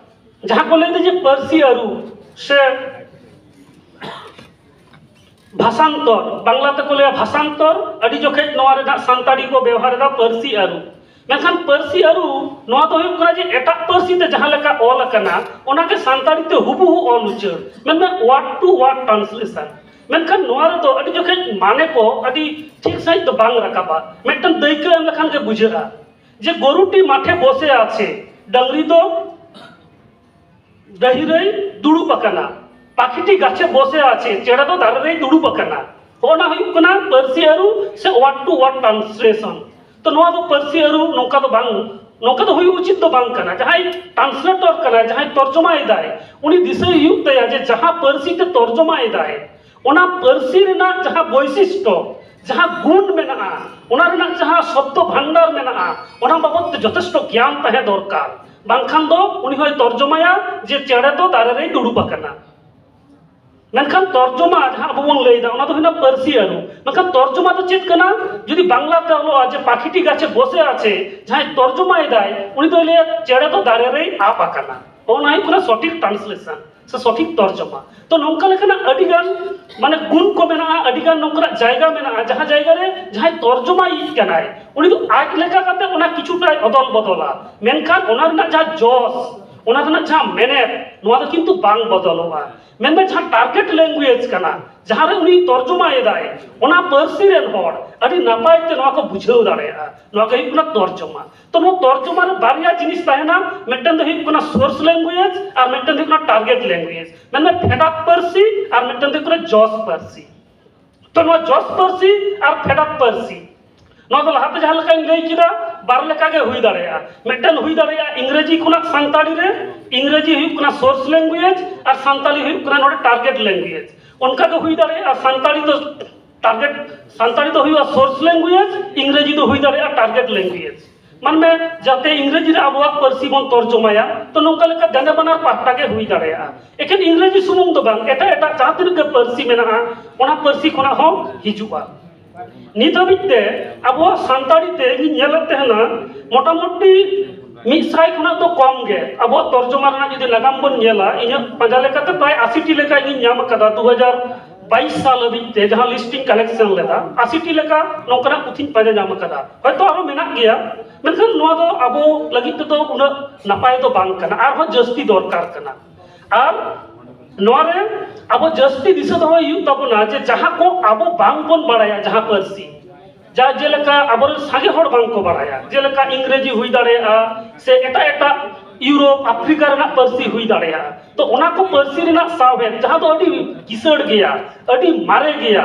ᱡᱟᱦᱟᱸ ᱠᱚ ᱞᱟᱹᱭᱫᱟ ᱡᱮ ᱯᱟᱹᱨᱥᱤ ᱟᱹᱨᱩ ᱥᱮ ᱵᱷᱟᱥᱟᱱᱛᱚᱨ, ᱵᱟᱝᱞᱟ ᱛᱮᱠᱚ ᱞᱟᱹᱭᱟ ᱵᱷᱟᱥᱟᱱᱛᱚᱨ, ᱟᱹᱰᱤ ᱡᱚᱠᱷᱮᱡ ᱱᱚᱣᱟ ᱨᱮᱱᱟᱜ ᱥᱟᱱᱛᱟᱲᱤ ᱠᱚ ᱵᱮᱣᱦᱟᱨ ᱮᱫᱟ ᱯᱟᱹᱨᱥᱤ ᱟᱹᱨᱩ᱾ ᱢᱮᱱᱠᱷᱟᱱ ᱯᱟᱹᱨᱥᱤ ᱟᱹᱨᱩ ᱱᱚᱣᱟ ᱫᱚ ᱦᱩᱭᱩᱜ ᱠᱟᱱᱟ ᱡᱮ ᱮᱴᱟᱜ ᱯᱟᱹᱨᱥᱤ ᱛᱮ ᱡᱟᱦᱟᱸ ᱞᱮᱠᱟ ᱚᱞ ᱟᱠᱟᱱᱟ, ᱚᱱᱟᱜᱮ ᱥᱟᱱᱛᱟᱲᱤ ᱛᱮ ᱦᱩᱵᱩᱦᱩ ᱚᱞ ᱩᱪᱟᱹᱲ, ᱢᱮᱱᱢᱮ word to word translation᱾ ᱢᱮᱱᱠᱷᱟᱱ ᱱᱚᱣᱟ ᱨᱮᱫᱚ ᱟᱹᱰᱤ ᱡᱚᱠᱷᱮᱡ ᱢᱟᱱᱮ ᱠᱚ ᱟᱹᱰᱤ ᱴᱷᱤᱠ ᱥᱟᱺᱦᱤᱡ ᱫᱚ ᱵᱟᱝ ᱨᱟᱠᱟᱵᱟ᱾ ᱢᱤᱫᱴᱟᱝ ᱫᱟᱹᱭᱠᱟᱹ ᱮᱢ ᱞᱮᱠᱷᱟᱱ ᱜᱮ ᱵᱩᱡᱷᱟᱹᱜᱼᱟ ᱡᱮ ᱜᱚᱨᱩᱴᱤ ᱢᱟᱴᱷᱮ ᱵᱚᱥᱮ ᱟᱪᱷᱮ, ᱰᱟᱝᱨᱤ ᱫᱚ ᱰᱟᱹᱦᱤ ᱨᱮᱭ ᱫᱩᱲᱩᱵ ᱟᱠᱟᱱᱟ, ᱯᱟᱠᱷᱤᱴᱤ ᱜᱟᱪᱷᱮ ᱵᱚᱥᱮ ᱟᱪᱷᱮ, ᱪᱮᱬᱮ ᱫᱚ ᱫᱟᱨᱮ ᱨᱮᱭ ᱫᱩᱲᱩᱵ ᱟᱠᱟᱱᱟ᱾ ᱦᱚᱸᱜᱼᱚ ᱱᱟ ᱦᱩᱭᱩᱜ ᱠᱟᱱᱟ ᱯᱟᱹᱨᱥᱤ ᱟᱹᱨᱩ ᱥᱮ word to word translation᱾ ᱛᱚ ᱱᱚᱣᱟ ᱫᱚ ᱯᱟᱹᱨᱥᱤ ᱟᱹᱨᱩ ᱱᱚᱝᱠᱟ ᱫᱚ ᱵᱟᱝ, ᱱᱚᱝᱠᱟ ᱫᱚ ᱦᱩᱭᱩᱜ ᱩᱪᱤᱛ ᱫᱚ ᱵᱟᱝ ᱠᱟᱱᱟ᱾ ᱡᱟᱦᱟᱸᱭ translator ᱠᱟᱱᱟᱭ, ᱡᱟᱦᱟᱸᱭ ᱛᱚᱨᱡᱚᱢᱟᱭ ᱫᱟᱭ, ᱩᱱᱤ ᱫᱤᱥᱟᱹᱭ ᱦᱩᱭᱩᱜ ᱛᱟᱭᱟ ᱡᱮ ᱡᱟᱦᱟᱸ ᱯᱟᱹᱨᱥᱤ ᱛᱮ ᱛᱚᱨᱡᱚᱢᱟᱭ ᱫᱟᱭ, ᱚᱱᱟ ᱯᱟᱹᱨᱥᱤ ᱨᱮᱱᱟᱜ ᱡᱟᱦᱟᱸ ᱵᱳᱭᱥᱤᱥᱴᱚ, ᱡᱟᱦᱟᱸ ᱜᱩᱱ ᱢᱮᱱᱟᱜᱼᱟ, ᱚᱱᱟ ᱨᱮᱱᱟᱜ ᱡᱟᱦᱟᱸ ᱥᱚᱵᱫᱚ ᱵᱷᱟᱱᱰᱟᱨ ᱢᱮᱱᱟᱜᱼᱟ, ᱚᱱᱟ ᱵᱟᱵᱚᱫ ᱛᱮ ᱡᱚᱛᱷᱮᱥᱴᱚ ᱜᱮᱭᱟᱱ ᱛᱟᱦᱮᱸ ᱫᱚᱨᱠᱟᱨ᱾ ᱵᱟᱝᱠᱷᱟᱱ ᱫᱚ ᱩᱱᱤ ᱦᱚᱸᱭ ᱛᱚᱨᱡᱚᱢᱟᱭᱟ ᱡᱮ ᱪᱮᱬᱮ ᱫᱚ ᱫᱟᱨᱮ ᱨᱮᱭ ᱫᱩᱲᱩᱵ ᱟᱠᱟᱱᱟ᱾ ᱢᱮᱱᱠᱷᱟᱱ ᱛᱚᱨᱡᱚᱢᱟ ᱡᱟᱦᱟᱸ ᱟᱵᱚ ᱵᱚᱱ ᱞᱟᱹᱭᱫᱟ, ᱚᱱᱟ ᱫᱚ ᱦᱩᱭᱱᱟ ᱯᱟᱹᱨᱥᱤ ᱟᱹᱨᱩ᱾ ᱢᱮᱱᱠᱷᱟᱱ ᱛᱚᱨᱡᱚᱢᱟ ᱫᱚ ᱪᱮᱫ ᱠᱟᱱᱟ? ᱡᱩᱫᱤ ᱵᱟᱝᱞᱟ ᱛᱮ ᱚᱞᱚᱜᱼᱟ ᱡᱮ ᱯᱟᱠᱷᱤᱴᱤ ᱜᱟᱪᱷᱮ ᱵᱚᱥᱮ ᱟᱪᱷᱮ, ᱡᱟᱦᱟᱸᱭ ᱛᱚᱨᱡᱚᱢᱟᱭᱮᱫᱟᱭ, ᱩᱱᱤ ᱫᱚᱭ ᱞᱟᱹᱭᱟ ᱪᱮᱬᱮ ᱫᱚ ᱫᱟᱨᱮ ᱨᱮᱭ ᱟᱵ ᱟᱠᱟᱱᱟ᱾ ᱚᱱᱟ ᱦᱩᱭᱩᱜ ᱠᱟᱱᱟ ᱥᱚᱴᱷᱤᱠ translation ᱥᱮ ᱥᱚᱴᱷᱤᱠ ᱛᱚᱨᱡᱚᱢᱟ᱾ ᱛᱚ ᱱᱚᱝᱠᱟ ᱞᱮᱠᱟᱱᱟᱜ ᱟᱹᱰᱤᱜᱟᱱ ᱢᱟᱱᱮ ᱜᱩᱱ ᱠᱚ ᱢᱮᱱᱟᱜᱼᱟ, ᱟᱹᱰᱤᱜᱟᱱ ᱱᱚᱝᱠᱟᱱᱟᱜ ᱡᱟᱭᱜᱟ ᱢᱮᱱᱟᱜᱼᱟ, ᱡᱟᱦᱟᱸ ᱡᱟᱭᱜᱟ ᱨᱮ ᱡᱟᱦᱟᱸᱭ ᱛᱚᱨᱡᱚᱢᱟᱭᱤᱡ ᱠᱟᱱᱟᱭ, ᱩᱱᱤ ᱫᱚ ᱟᱡ ᱞᱮᱠᱟ ᱠᱟᱛᱮ ᱚᱱᱟ ᱠᱤᱪᱷᱩᱴᱟᱭ ᱚᱫᱚᱞ ᱵᱚᱫᱚᱞᱟ, ᱢᱮᱱᱠᱷᱟᱱ ᱚᱱᱟ ᱨᱮᱱᱟᱜ ᱡᱟᱦᱟᱸ ᱡᱚᱥ, ᱚᱱᱟ ᱨᱮᱱᱟᱜ ᱡᱟᱦᱟᱸ ᱢᱮᱱᱮᱛ, ᱱᱚᱣᱟ ᱫᱚ ᱠᱤᱱᱛᱩ ᱵᱟᱝ ᱵᱚᱫᱚᱞᱚᱜᱼᱟ᱾ ᱢᱮᱱᱢᱮ ᱡᱟᱦᱟᱸ target language ᱠᱟᱱᱟ, ᱡᱟᱦᱟᱸ ᱨᱮ ᱩᱱᱤ ᱛᱚᱨᱡᱚᱢᱟᱭᱮᱫᱟᱭ, ᱚᱱᱟ ᱯᱟᱹᱨᱥᱤ ᱨᱮᱱ ᱦᱚᱲ ᱟᱹᱰᱤ ᱱᱟᱯᱟᱭ ᱛᱮ ᱱᱚᱣᱟ ᱠᱚ ᱵᱩᱡᱷᱟᱹᱣ ᱫᱟᱲᱮᱭᱟᱜᱼᱟ᱾ ᱱᱚᱣᱟ ᱜᱮ ᱦᱩᱭᱩᱜ ᱠᱟᱱᱟ ᱛᱚᱨᱡᱚᱢᱟ᱾ ᱛᱚ ᱱᱚᱣᱟ ᱛᱚᱨᱡᱚᱢᱟ ᱨᱮ ᱵᱟᱨᱭᱟ ᱡᱤᱱᱤᱥ ᱛᱟᱦᱮᱱᱟ, ᱢᱤᱫᱴᱮᱱ ᱫᱚ ᱦᱩᱭᱩᱜ ᱠᱟᱱᱟ source language ᱟᱨ ᱢᱤᱫᱴᱮᱱ ᱫᱚ ᱦᱩᱭᱩᱜ ᱠᱟᱱᱟ target language, ᱢᱮᱱᱢᱮ ᱯᱷᱮᱰᱟᱛ ᱯᱟᱹᱨᱥᱤ ᱟᱨ ᱢᱤᱫᱴᱮᱱ ᱫᱚ ᱦᱩᱭᱩᱜ ᱠᱟᱱᱟ ᱡᱚᱥ ᱯᱟᱹᱨᱥᱤ᱾ ᱛᱚ ᱱᱚᱣᱟ ᱡᱚᱥ ᱯᱟᱹᱨᱥᱤ ᱟᱨ ᱯᱷᱮᱰᱟᱛ ᱯᱟᱹᱨᱥᱤ, ᱱᱚᱣᱟ ᱫᱚ ᱞᱟᱦᱟᱛᱮ ᱡᱟᱦᱟᱸ ᱞᱮᱠᱟᱧ ᱞᱟᱹᱭ ᱠᱮᱫᱟ, ᱵᱟᱨ ᱞᱮᱠᱟ ᱜᱮ ᱦᱩᱭ ᱫᱟᱲᱮᱭᱟᱜᱼᱟ᱾ ᱢᱤᱫᱴᱮᱱ ᱦᱩᱭ ᱫᱟᱲᱮᱭᱟᱜᱼᱟ ᱤᱝᱨᱮᱡᱤ ᱠᱷᱚᱱᱟᱜ ᱥᱟᱱᱛᱟᱲᱤ ᱨᱮ, ᱤᱝᱨᱮᱡᱤ ᱦᱩᱭᱩᱜ ᱠᱟᱱᱟ source language ᱟᱨ ᱥᱟᱱᱛᱟᱲᱤ ᱦᱩᱭᱩᱜ ᱠᱟᱱᱟ ᱱᱚᱰᱮ target language᱾ ᱚᱱᱠᱟ ᱜᱮ ᱦᱩᱭ ᱫᱟᱲᱮᱭᱟᱜᱼᱟ ᱥᱟᱱᱛᱟᱲᱤ ᱫᱚ target, ᱥᱟᱱᱛᱟᱲᱤ ᱫᱚ ᱦᱩᱭᱩᱜᱼᱟ source language, ᱤᱝᱨᱮᱡᱤ ᱫᱚ ᱦᱩᱭ ᱫᱟᱲᱮᱭᱟᱜᱼᱟ target language᱾ ᱢᱟᱱᱢᱮ ᱡᱟᱛᱮ ᱤᱝᱨᱮᱡᱤ ᱨᱮ ᱟᱵᱚᱣᱟᱜ ᱯᱟᱹᱨᱥᱤ ᱵᱚᱱ ᱛᱚᱨᱡᱚᱢᱟᱭᱟ, ᱛᱚ ᱱᱚᱝᱠᱟ ᱞᱮᱠᱟ ᱫᱮᱱᱮ ᱵᱟᱱᱟᱨ ᱯᱟᱦᱴᱟ ᱜᱮ ᱦᱩᱭ ᱫᱟᱲᱮᱭᱟᱜᱼᱟ᱾ ᱮᱠᱷᱮᱱ ᱤᱝᱨᱮᱡᱤ ᱥᱩᱢᱩᱝ ᱫᱚ ᱵᱟᱝ, ᱮᱴᱟᱜ ᱮᱴᱟᱜ ᱡᱟᱦᱟᱸ ᱛᱤᱱᱟᱹᱜ ᱜᱮ ᱯᱟᱹᱨᱥᱤ ᱢᱮᱱᱟᱜᱼᱟ, ᱚᱱᱟ ᱯᱟᱹᱨᱥᱤ ᱠᱷᱚᱱᱟᱜ ᱦᱚᱸ ᱦᱤᱡᱩᱜᱼᱟ᱾ ᱱᱤᱛ ᱦᱟᱹᱵᱤᱡ ᱛᱮ ᱟᱵᱚᱣᱟᱜ ᱥᱟᱱᱛᱟᱲᱤ ᱛᱮ ᱤᱧ ᱧᱮᱞᱮᱫ ᱛᱟᱦᱮᱱᱟ, ᱢᱚᱴᱟᱢᱩᱴᱤ ᱢᱤᱫ ᱥᱟᱭ ᱠᱷᱚᱱᱟᱜ ᱫᱚ ᱠᱚᱢ ᱜᱮ ᱟᱵᱚᱣᱟᱜ ᱛᱚᱨᱡᱚᱢᱟ ᱨᱮᱱᱟᱜ ᱡᱩᱫᱤ ᱱᱟᱜᱟᱢ ᱵᱚᱱ ᱧᱮᱞᱟ, ᱤᱧᱟᱹᱜ ᱯᱟᱸᱡᱟ ᱞᱮᱠᱟᱛᱮ ᱯᱨᱟᱭ ᱟᱥᱤ ᱴᱤ ᱞᱮᱠᱟ ᱤᱧᱤᱧ ᱧᱟᱢ ᱟᱠᱟᱫᱟ᱾ ᱫᱩ ᱦᱟᱡᱟᱨ ᱵᱟᱭᱤᱥ ᱥᱟᱞ ᱦᱟᱹᱵᱤᱡ ᱛᱮ ᱡᱟᱦᱟᱸ ᱞᱤᱥᱴ ᱤᱧ ᱠᱟᱞᱮᱠᱥᱚᱱ ᱞᱮᱫᱟ, ᱟᱥᱤ ᱴᱤ ᱞᱮᱠᱟ ᱱᱚᱝᱠᱟᱱᱟᱜ ᱯᱩᱛᱷᱤᱧ ᱯᱟᱸᱡᱟ ᱧᱟᱢ ᱟᱠᱟᱫᱟ᱾ ᱦᱚᱭᱛᱳ ᱟᱨᱦᱚᱸ ᱢᱮᱱᱟᱜ ᱜᱮᱭᱟ, ᱢᱮᱱᱠᱷᱟᱱ ᱱᱚᱣᱟ ᱫᱚ ᱟᱵᱚ ᱞᱟᱹᱜᱤᱫ ᱛᱮᱫᱚ ᱩᱱᱟᱹᱜ ᱱᱟᱯᱟᱭ ᱫᱚ ᱵᱟᱝ ᱠᱟᱱᱟ, ᱟᱨᱦᱚᱸ ᱡᱟᱹᱥᱛᱤ ᱫᱚᱨᱠᱟᱨ ᱠᱟᱱᱟ᱾ ᱟᱨ ᱱᱚᱣᱟ ᱨᱮ ᱟᱵᱚ ᱡᱟᱹᱥᱛᱤ ᱫᱤᱥᱟᱹ ᱫᱚᱦᱚᱭ ᱦᱩᱭᱩᱜ ᱛᱟᱵᱚᱱᱟ ᱡᱮ ᱡᱟᱦᱟᱸ ᱠᱚ ᱟᱵᱚ ᱵᱟᱝ ᱵᱚᱱ ᱵᱟᱲᱟᱭᱟ, ᱡᱟᱦᱟᱸ ᱯᱟᱹᱨᱥᱤ, ᱡᱟ ᱡᱮᱞᱮᱠᱟ ᱟᱵᱚᱨᱮᱱ ᱥᱟᱸᱜᱮ ᱦᱚᱲ ᱵᱟᱝ ᱠᱚ ᱵᱟᱲᱟᱭᱟ, ᱡᱮᱞᱮᱠᱟ ᱤᱝᱨᱮᱡᱤ ᱦᱩᱭ ᱫᱟᱲᱮᱭᱟᱜᱼᱟ ᱥᱮ ᱮᱴᱟᱜ ᱮᱴᱟᱜ ᱤᱭᱩᱨᱳᱯ, ᱟᱯᱷᱨᱤᱠᱟ ᱨᱮᱱᱟᱜ ᱯᱟᱹᱨᱥᱤ ᱦᱩᱭ ᱫᱟᱲᱮᱭᱟᱜᱼᱟ᱾ ᱛᱚ ᱚᱱᱟ ᱠᱚ ᱯᱟᱹᱨᱥᱤ ᱨᱮᱱᱟᱜ ᱥᱟᱶᱦᱮᱫ ᱡᱟᱦᱟᱸ ᱫᱚ ᱟᱹᱰᱤ ᱠᱤᱥᱟᱹᱬ ᱜᱮᱭᱟ, ᱟᱹᱰᱤ ᱢᱟᱨᱮ ᱜᱮᱭᱟ,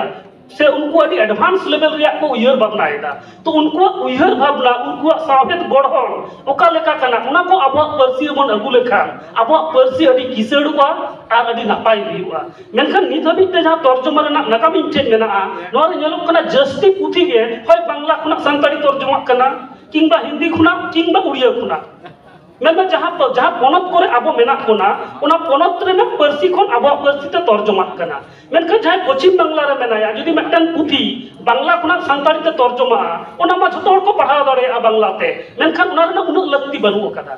ᱥᱮ ᱩᱱᱠᱩ ᱟᱹᱰᱤ ᱮᱰᱵᱷᱟᱱᱥ ᱞᱮᱵᱮᱞ ᱨᱮᱭᱟᱜ ᱠᱚ ᱩᱭᱦᱟᱹᱨ ᱵᱷᱟᱵᱽᱱᱟᱭᱮᱫᱟ, ᱛᱚ ᱩᱱᱠᱩᱣᱟᱜ ᱩᱭᱦᱟᱹᱨ ᱵᱷᱟᱵᱽᱱᱟ, ᱩᱱᱠᱩᱣᱟᱜ ᱥᱟᱶᱦᱮᱫ ᱜᱚᱲᱦᱚᱱ ᱚᱠᱟ ᱞᱮᱠᱟ ᱠᱟᱱᱟ, ᱚᱱᱟ ᱠᱚ ᱟᱵᱚᱣᱟᱜ ᱯᱟᱹᱨᱥᱤ ᱨᱮᱵᱚᱱ ᱟᱹᱜᱩ ᱞᱮᱠᱷᱟᱱ ᱟᱵᱚᱣᱟᱜ ᱯᱟᱹᱨᱥᱤ ᱟᱹᱰᱤ ᱠᱤᱥᱟᱹᱬᱚᱜᱼᱟ ᱟᱨ ᱟᱹᱰᱤ ᱱᱟᱯᱟᱭ ᱦᱩᱭᱩᱜᱼᱟ᱾ ᱢᱮᱱᱠᱷᱟᱱ ᱱᱤᱛ ᱦᱟᱹᱵᱤᱡ ᱛᱮ ᱡᱟᱦᱟᱸ ᱛᱚᱨᱡᱚᱢᱟ ᱨᱮᱱᱟᱜ ᱱᱟᱜᱟᱢ ᱤᱧ ᱴᱷᱮᱱ ᱢᱮᱱᱟᱜᱼᱟ, ᱱᱚᱣᱟ ᱨᱮ ᱧᱮᱞᱚᱜ ᱠᱟᱱᱟ ᱡᱟᱹᱥᱛᱤ ᱯᱩᱛᱷᱤ ᱜᱮ ᱦᱳᱭ ᱵᱟᱝᱞᱟ ᱠᱷᱚᱱᱟᱜ ᱥᱟᱱᱛᱟᱲᱤ ᱛᱚᱨᱡᱚᱢᱟᱜ ᱠᱟᱱᱟ, ᱠᱤᱝᱵᱟ ᱦᱤᱱᱫᱤ ᱠᱷᱚᱱᱟᱜ, ᱠᱤᱝᱵᱟ ᱩᱲᱤᱭᱟᱹ ᱠᱷᱚᱱᱟᱜ᱾ ᱢᱮᱱᱫᱚ ᱡᱟᱦᱟᱸ ᱯᱚ-, ᱡᱟᱦᱟᱸ ᱯᱚᱱᱚᱛ ᱠᱚᱨᱮ ᱟᱵᱚ ᱢᱮᱱᱟᱜ ᱵᱚᱱᱟ, ᱚᱱᱟ ᱯᱚᱱᱚᱛ ᱨᱮᱱᱟᱜ ᱯᱟᱹᱨᱥᱤ ᱠᱷᱚᱱ ᱟᱵᱚᱣᱟᱜ ᱯᱟᱹᱨᱥᱤ ᱛᱮ ᱛᱚᱨᱡᱚᱢᱟᱜ ᱠᱟᱱᱟ᱾ ᱢᱮᱱᱠᱷᱟᱱ ᱡᱟᱦᱟᱸᱭ ᱯᱚᱪᱷᱤᱢ ᱵᱟᱝᱞᱟ ᱨᱮ ᱢᱮᱱᱟᱭᱟ, ᱡᱩᱫᱤ ᱢᱤᱫᱴᱟᱝ ᱯᱩᱛᱷᱤ ᱵᱟᱝᱞᱟ ᱠᱷᱚᱱᱟᱜ ᱥᱟᱱᱛᱟᱲᱤ ᱛᱮ ᱛᱚᱨᱡᱚᱢᱟᱜᱼᱟ, ᱚᱱᱟ ᱢᱟ ᱡᱷᱚᱛᱚ ᱦᱚᱲ ᱠᱚ ᱯᱟᱲᱦᱟᱣ ᱫᱟᱲᱮᱭᱟᱜᱼᱟ ᱵᱟᱝᱞᱟᱛᱮ, ᱢᱮᱱᱠᱷᱟᱱ ᱚᱱᱟ ᱨᱮᱱᱟᱜ ᱩᱱᱟᱹᱜ ᱞᱟᱹᱠᱛᱤ ᱵᱟᱹᱱᱩᱜ ᱟᱠᱟᱫᱟ᱾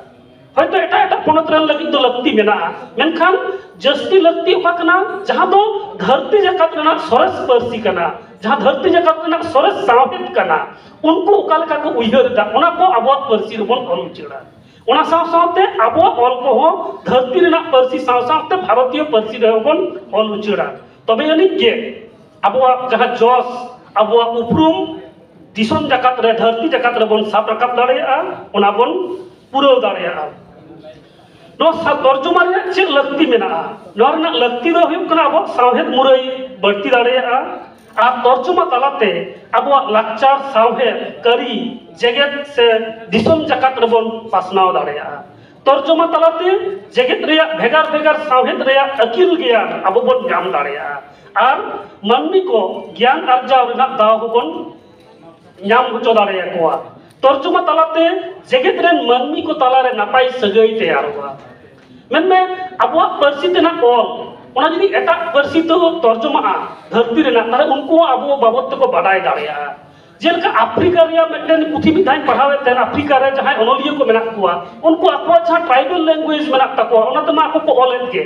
ᱦᱚᱭᱛᱳ ᱮᱴᱟᱜ ᱮᱴᱟᱜ ᱯᱚᱱᱚᱛ ᱨᱮᱱ ᱞᱟᱹᱜᱤᱫ ᱫᱚ ᱞᱟᱹᱠᱛᱤ ᱢᱮᱱᱟᱜᱼᱟ, ᱢᱮᱱᱠᱷᱟᱱ ᱡᱟᱹᱥᱛᱤ ᱞᱟᱹᱠᱛᱤ ᱚᱠᱟ ᱠᱟᱱᱟ? ᱡᱟᱦᱟᱸ ᱫᱚ ᱫᱷᱟᱹᱨᱛᱤ ᱡᱟᱠᱟᱛ ᱨᱮᱱᱟᱜ ᱥᱚᱨᱮᱥ ᱯᱟᱹᱨᱥᱤ ᱠᱟᱱᱟ, ᱡᱟᱦᱟᱸ ᱫᱷᱟᱹᱨᱛᱤ ᱡᱟᱠᱟᱛ ᱨᱮᱱᱟᱜ ᱥᱚᱨᱮᱥ ᱥᱟᱶᱦᱮᱫ ᱠᱟᱱᱟ, ᱩᱱᱠᱩ ᱚᱠᱟ ᱞᱮᱠᱟ ᱠᱚ ᱩᱭᱦᱟᱹᱨ ᱮᱫᱟ, ᱚᱱᱟ ᱠᱚ ᱟᱵᱚᱣᱟᱜ ᱯᱟᱹᱨᱥᱤ ᱨᱮᱵᱚᱱ ᱚᱞ ᱩᱪᱟᱹᱲᱟ᱾ ᱚᱱᱟ ᱥᱟᱶ ᱥᱟᱶᱛᱮ ᱟᱵᱚᱣᱟᱜ ᱚᱞ ᱠᱚᱦᱚᱸ ᱫᱷᱟᱹᱨᱛᱤ ᱨᱮᱱᱟᱜ ᱯᱟᱹᱨᱥᱤ ᱥᱟᱶ ᱥᱟᱶᱛᱮ ᱵᱷᱟᱨᱚᱛᱤᱭᱚ ᱯᱟᱹᱨᱥᱤ ᱨᱮᱦᱚᱸ ᱵᱚᱱ ᱚᱞ ᱩᱪᱟᱹᱲᱟ, ᱛᱚᱵᱮ ᱟᱹᱱᱤᱡ ᱜᱮ ᱟᱵᱚᱣᱟᱜ ᱡᱟᱦᱟᱸ ᱡᱚᱥ, ᱟᱵᱚᱣᱟᱜ ᱩᱯᱨᱩᱢ ᱫᱤᱥᱚᱢ ᱡᱟᱠᱟᱛ ᱨᱮ, ᱫᱷᱟᱹᱨᱛᱤ ᱡᱟᱠᱟᱛ ᱨᱮᱵᱚᱱ ᱥᱟᱵ ᱨᱟᱠᱟᱵ ᱫᱟᱲᱮᱭᱟᱜᱼᱟ, ᱚᱱᱟ ᱵᱚᱱ ᱯᱩᱨᱟᱹᱣ ᱫᱟᱲᱮᱭᱟᱜᱼᱟ᱾ ᱱᱚᱣᱟ ᱥᱟ-, ᱛᱚᱨᱡᱚᱢᱟ ᱨᱮᱭᱟᱜ ᱪᱮᱫ ᱞᱟᱹᱠᱛᱤ ᱢᱮᱱᱟᱜᱼᱟ? ᱱᱚᱣᱟ ᱨᱮᱱᱟᱜ ᱞᱟᱹᱠᱛᱤ ᱫᱚ ᱦᱩᱭᱩᱜ ᱠᱟᱱᱟ ᱟᱵᱚᱣᱟᱜ ᱥᱟᱶᱦᱮᱫ ᱢᱩᱨᱟᱹᱭ ᱵᱟᱹᱲᱛᱤ ᱫᱟᱲᱮᱭᱟᱜᱼᱟ ᱟᱨ ᱛᱚᱨᱡᱚᱢᱟ ᱛᱟᱞᱟᱛᱮ ᱟᱵᱚᱣᱟᱜ ᱞᱟᱠᱪᱟᱨ, ᱥᱟᱶᱦᱮᱫ, ᱠᱟᱹᱨᱤ ᱡᱮᱜᱮᱛ ᱥᱮ ᱫᱤᱥᱚᱢ ᱡᱟᱠᱟᱛ ᱨᱮᱵᱚᱱ ᱯᱟᱥᱱᱟᱣ ᱫᱟᱲᱮᱭᱟᱜᱼᱟ᱾ ᱛᱚᱨᱡᱚᱢᱟ ᱛᱟᱞᱟᱛᱮ ᱡᱮᱜᱮᱛ ᱨᱮᱭᱟᱜ ᱵᱷᱮᱜᱟᱨ ᱵᱷᱮᱜᱟᱨ ᱥᱟᱶᱦᱮᱫ ᱨᱮᱭᱟᱜ ᱟᱹᱠᱤᱞ ᱜᱮᱭᱟᱱ ᱟᱵᱚ ᱵᱚᱱ ᱧᱟᱢ ᱫᱟᱲᱮᱭᱟᱜᱼᱟ ᱟᱨ ᱢᱟᱹᱱᱢᱤ ᱠᱚ ᱜᱮᱭᱟᱱ ᱟᱨᱡᱟᱣ ᱨᱮᱱᱟᱜ ᱫᱟᱣ ᱦᱚᱸᱵᱚᱱ ᱧᱟᱢ ᱦᱚᱪᱚ ᱫᱟᱲᱮᱭᱟᱠᱚᱣᱟ᱾ ᱛᱚᱨᱡᱚᱢᱟ ᱛᱟᱞᱟᱛᱮ ᱡᱮᱜᱮᱛ ᱨᱮᱱ ᱢᱟᱹᱱᱢᱤ ᱠᱚ ᱛᱟᱞᱟᱨᱮ ᱱᱟᱯᱟᱭ ᱥᱟᱹᱜᱟᱹᱭ ᱛᱮᱭᱟᱨᱚᱜᱼᱟ᱾ ᱢᱮᱱᱢᱮ, ᱟᱵᱚᱣᱟᱜ ᱯᱟᱹᱨᱥᱤ ᱛᱮᱱᱟᱜ ᱚᱞ, ᱚᱱᱟ ᱡᱩᱫᱤ ᱮᱴᱟᱜ ᱯᱟᱹᱨᱥᱤ ᱛᱮ ᱛᱚᱨᱡᱚᱢᱟᱜᱼᱟ ᱫᱷᱟᱹᱨᱛᱤ ᱨᱮᱱᱟᱜ, ᱛᱟᱦᱞᱮ ᱩᱱᱠᱩ ᱦᱚᱸ ᱟᱵᱚ ᱵᱟᱵᱚᱫ ᱛᱮᱠᱚ ᱵᱟᱰᱟᱭ ᱫᱟᱲᱮᱭᱟᱜᱼᱟ᱾ ᱡᱮᱞᱮᱠᱟ ᱟᱯᱷᱨᱤᱠᱟ ᱨᱮᱭᱟᱜ ᱢᱤᱫᱴᱮᱱ ᱯᱩᱛᱷᱤ ᱢᱤᱫ ᱫᱷᱟᱣ ᱤᱧ ᱯᱟᱲᱦᱟᱣᱮᱫ ᱛᱟᱦᱮᱸᱱ, ᱟᱯᱷᱨᱤᱠᱟ ᱨᱮ ᱡᱟᱦᱟᱸᱭ ᱚᱱᱚᱞᱤᱭᱟᱹ ᱠᱚ ᱢᱮᱱᱟᱜ ᱠᱚᱣᱟ, ᱩᱱᱠᱩ ᱟᱠᱚᱣᱟᱜ ᱡᱟᱦᱟᱸ tribal language ᱢᱮᱱᱟᱜ ᱛᱟᱠᱚᱣᱟ, ᱚᱱᱟ ᱛᱮᱢᱟ ᱟᱠᱚ ᱠᱚ ᱚᱞᱮᱫ ᱜᱮ,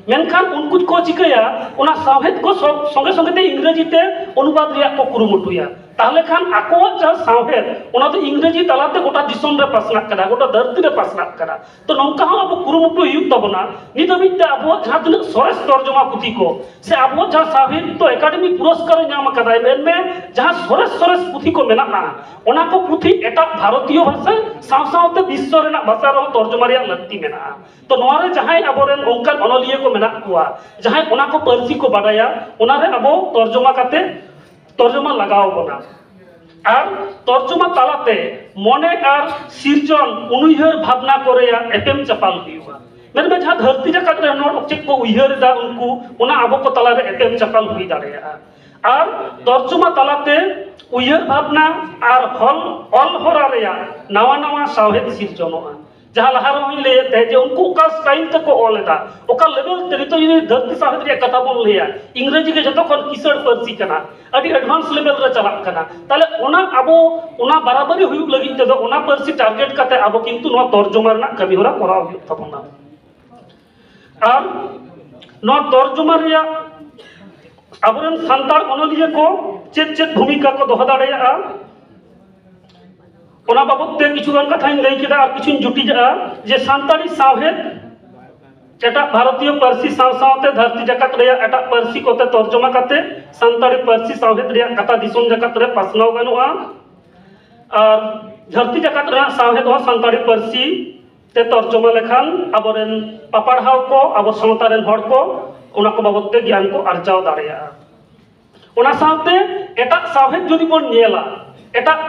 ᱢᱮᱱᱠᱷᱟᱱ ᱩᱱᱠᱩ ᱠᱚ ᱪᱤᱠᱟᱹᱭᱟ, ᱚᱱᱟ ᱥᱟᱶᱦᱮᱫ ᱠᱚ ᱥᱚ-, ᱥᱚᱸᱜᱮ ᱥᱚᱸᱜᱮ ᱛᱮ ᱤᱝᱨᱮᱡᱤ ᱛᱮ ᱚᱱᱩᱵᱟᱫ ᱨᱮᱭᱟᱜ ᱠᱚ ᱠᱩᱨᱩᱢᱩᱴᱩᱭᱟ᱾ ᱛᱟᱦᱞᱮ ᱠᱷᱟᱱ ᱟᱠᱚᱣᱟᱜ ᱡᱟᱦᱟᱸ ᱥᱟᱶᱦᱮᱫ, ᱚᱱᱟ ᱫᱚ ᱤᱝᱨᱮᱡᱤ ᱛᱟᱞᱟᱛᱮ ᱜᱚᱴᱟ ᱫᱤᱥᱚᱢ ᱨᱮ ᱯᱟᱥᱱᱟᱜ ᱠᱟᱱᱟ, ᱜᱚᱴᱟ ᱫᱷᱟᱹᱨᱛᱤ ᱨᱮ ᱯᱟᱥᱱᱟᱜ ᱠᱟᱱᱟ᱾ ᱛᱚ, ᱱᱚᱝᱠᱟ ᱦᱚᱸ ᱟᱵᱚ ᱠᱩᱨᱩᱢᱩᱴᱩ ᱦᱩᱭᱩᱜ ᱛᱟᱵᱚᱱᱟ᱾ ᱱᱤᱛ ᱦᱟᱹᱵᱤᱡ ᱛᱮ ᱟᱵᱚᱣᱟᱜ ᱡᱟᱦᱟᱸ ᱛᱤᱱᱟᱹᱜ ᱥᱚᱨᱮᱥ ᱛᱚᱨᱡᱚᱢᱟ ᱯᱩᱛᱷᱤ ᱠᱚ ᱥᱮ ᱟᱵᱚᱣᱟᱜ ᱡᱟᱦᱟᱸ ᱥᱟᱦᱤᱛᱛᱚ ᱮᱠᱟᱰᱮᱢᱤ ᱯᱩᱨᱚᱥᱠᱟᱨ ᱮ ᱧᱟᱢ ᱟᱠᱟᱫᱟᱭ, ᱢᱮᱱᱢᱮ, ᱡᱟᱦᱟᱸ ᱥᱚᱨᱮᱥ ᱥᱚᱨᱮᱥ ᱯᱩᱛᱷᱤ ᱠᱚ ᱢᱮᱱᱟᱜᱼᱟ, ᱚᱱᱟ ᱠᱚ ᱯᱩᱛᱷᱤ ᱮᱴᱟᱜ ᱵᱷᱟᱨᱚᱛᱤᱭᱚ ᱵᱷᱟᱥᱟ ᱥᱟᱶ ᱥᱟᱶᱛᱮ ᱵᱤᱥᱥᱚ ᱨᱮᱱᱟᱜ ᱵᱷᱟᱥᱟ ᱨᱮᱦᱚᱸ ᱛᱚᱨᱡᱚᱢᱟ ᱨᱮᱭᱟᱜ ᱞᱟᱹᱠᱛᱤ ᱢᱮᱱᱟᱜᱼᱟ᱾ ᱛᱚ, ᱱᱚᱣᱟ ᱨᱮ ᱡᱟᱦᱟᱸᱭ ᱟᱵᱚᱨᱮᱱ ᱚᱱᱠᱟᱱ ᱚᱱᱚᱞᱤᱭᱟᱹ ᱠᱚ ᱢᱮᱱᱟᱜ ᱠᱚᱣᱟ, ᱡᱟᱦᱟᱸᱭ ᱚᱱᱟ ᱠᱚ ᱯᱟᱹᱨᱥᱤ ᱠᱚ ᱵᱟᱰᱟᱭᱟ, ᱚᱱᱟ ᱨᱮ ᱟᱵᱚ ᱛᱚᱨᱡᱚᱢᱟ ᱠᱟᱛᱮ, ᱛᱚᱨᱡᱚᱢᱟ ᱞᱟᱜᱟᱣ ᱵᱚᱱᱟ᱾ ᱟᱨ ᱛᱚᱨᱡᱚᱢᱟ ᱛᱟᱞᱟᱛᱮ ᱢᱚᱱᱮ ᱟᱨ ᱥᱤᱨᱡᱚᱱ ᱩᱱᱩᱭᱦᱟᱹᱨ ᱵᱷᱟᱵᱽᱱᱟ ᱠᱚ ᱨᱮᱭᱟᱜ ᱮᱯᱮᱢ ᱪᱟᱯᱟᱞ ᱦᱩᱭᱩᱜᱼᱟ᱾ ᱢᱮᱱᱢᱮ, ᱡᱟᱦᱟᱸ ᱫᱷᱟᱹᱨᱛᱤ ᱡᱟᱠᱟᱛ ᱨᱮ ᱦᱚᱲ ᱪᱮᱫ ᱠᱚ ᱩᱭᱦᱟᱹᱨ ᱮᱫᱟ, ᱩᱱᱠᱩ, ᱚᱱᱟ ᱟᱵᱚ ᱠᱚ ᱛᱟᱞᱟᱨᱮ ᱮᱯᱮᱢ ᱪᱟᱯᱟᱞ ᱦᱩᱭ ᱫᱟᱲᱮᱭᱟᱜᱼᱟ᱾ ᱟᱨ ᱛᱚᱨᱡᱚᱢᱟ ᱛᱟᱞᱟᱛᱮ ᱩᱭᱦᱟᱹᱨ ᱵᱷᱟᱵᱽᱱᱟ ᱟᱨ ᱦᱚᱞ, ᱚᱞ ᱦᱚᱨᱟ ᱨᱮᱭᱟᱜ ᱱᱟᱣᱟ ᱱᱟᱣᱟ ᱥᱟᱶᱦᱮᱫ ᱥᱤᱨᱡᱚᱱᱚᱜᱼᱟ᱾ ᱡᱟᱦᱟᱸ ᱞᱟᱦᱟ ᱨᱮᱦᱚᱸᱧ ᱞᱟᱹᱭᱮᱫ ᱛᱟᱦᱮᱸᱫ ᱡᱮ ᱩᱱᱠᱩ ᱚᱠᱟ style ᱛᱮᱠᱚ ᱚᱞ ᱮᱫᱟ, ᱚᱠᱟ level ᱛᱮ, ᱱᱤᱛᱚᱜ ᱡᱩᱫᱤ ᱫᱷᱟᱹᱨᱛᱤ ᱥᱟᱶᱦᱮᱫ ᱨᱮᱭᱟᱜ ᱠᱟᱛᱷᱟ ᱵᱚᱱ ᱞᱟᱹᱭᱟ, ᱤᱝᱨᱮᱡᱤ ᱜᱮ ᱡᱚᱛᱚ ᱠᱷᱚᱱ ᱠᱤᱥᱟᱹᱬ ᱯᱟᱹᱨᱥᱤ ᱠᱟᱱᱟ, ᱟᱹᱰᱤ advance level ᱨᱮ ᱪᱟᱞᱟᱜ ᱠᱟᱱᱟ᱾ ᱛᱟᱦᱞᱮ ᱚᱱᱟ ᱟᱵᱚ, ᱚᱱᱟ ᱵᱟᱨᱟᱵᱟᱨᱤ ᱦᱩᱭᱩᱜ ᱞᱟᱹᱜᱤᱫ ᱛᱮᱫᱚ ᱚᱱᱟ ᱯᱟᱹᱨᱥᱤ target ᱠᱟᱛᱮ ᱟᱵᱚ ᱠᱤᱱᱛᱩ ᱱᱚᱣᱟ ᱛᱚᱨᱡᱚᱢᱟ ᱨᱮᱱᱟᱜ ᱠᱟᱹᱢᱤ ᱦᱚᱨᱟ ᱠᱚᱨᱟᱣ ᱦᱩᱭᱩᱜ ᱛᱟᱵᱚᱱᱟ᱾ ᱟᱨ ᱱᱚᱣᱟ ᱛᱚᱨᱡᱚᱢᱟ ᱨᱮᱭᱟᱜ ᱟᱵᱚᱨᱮᱱ ᱥᱟᱱᱛᱟᱲ ᱚᱱᱚᱞᱤᱭᱟᱹ ᱠᱚ ᱪᱮᱫ ᱪᱮᱫ ᱵᱷᱩᱢᱤᱠᱟ ᱠᱚ ᱫᱚᱦᱚ ᱫᱟᱲᱮᱭᱟᱜᱼᱟ, ᱚᱱᱟ ᱵᱟᱵᱚᱫ ᱛᱮ ᱠᱤᱪᱷᱩ ᱜᱟᱱ ᱠᱟᱛᱷᱟᱧ ᱞᱟᱹᱭ ᱠᱮᱫᱟ᱾ ᱟᱨ ᱠᱤᱪᱷᱩᱧ ᱡᱩᱴᱤᱡᱟᱜᱼᱟ ᱡᱮ ᱥᱟᱱᱛᱟᱲᱤ ᱥᱟᱶᱦᱮᱫ ᱮᱴᱟᱜ ᱵᱷᱟᱨᱚᱛᱤᱭᱚ ᱯᱟᱹᱨᱥᱤ ᱥᱟᱶ ᱥᱟᱶᱛᱮ ᱫᱷᱟᱹᱨᱛᱤ ᱡᱟᱠᱟᱛ ᱨᱮᱭᱟᱜ ᱮᱴᱟᱜ ᱯᱟᱹᱨᱥᱤ ᱠᱚᱛᱮ ᱛᱚᱨᱡᱚᱢᱟ ᱠᱟᱛᱮ ᱥᱟᱱᱛᱟᱲᱤ ᱯᱟᱹᱨᱥᱤ ᱥᱟᱶᱦᱮᱫ ᱨᱮᱭᱟᱜ ᱠᱟᱛᱷᱟ ᱫᱤᱥᱚᱢ ᱡᱟᱠᱟᱛ ᱨᱮ ᱯᱟᱥᱱᱟᱣ ᱜᱟᱱᱚᱜᱼᱟ᱾ ᱟᱨ ᱫᱷᱟᱹᱨᱛᱤ ᱡᱟᱠᱟᱛ ᱨᱮᱱᱟᱜ ᱥᱟᱶᱦᱮᱫ ᱦᱚᱸ ᱥᱟᱱᱛᱟᱲᱤ ᱯᱟᱹᱨᱥᱤ ᱛᱮ ᱛᱚᱨᱡᱚᱢᱟ ᱞᱮᱠᱷᱟᱱ ᱟᱵᱚᱨᱮᱱ ᱯᱟᱯᱟᱲᱦᱟᱣ ᱠᱚ, ᱟᱵᱚ ᱥᱟᱶᱛᱟ ᱨᱮᱱ ᱦᱚᱲ ᱠᱚ ᱚᱱᱟ ᱠᱚ ᱵᱟᱵᱚᱫ ᱛᱮ ᱜᱮᱭᱟᱱ ᱠᱚ ᱟᱨᱡᱟᱣ ᱫᱟᱲᱮᱭᱟᱜᱼᱟ᱾ ᱚᱱᱟ ᱥᱟᱶᱛᱮ ᱮᱴᱟᱜ ᱥᱟᱶᱦᱮᱫ ᱡᱩᱫᱤ ᱵᱚᱱ ᱧᱮᱞᱟ, ᱮᱴᱟᱜ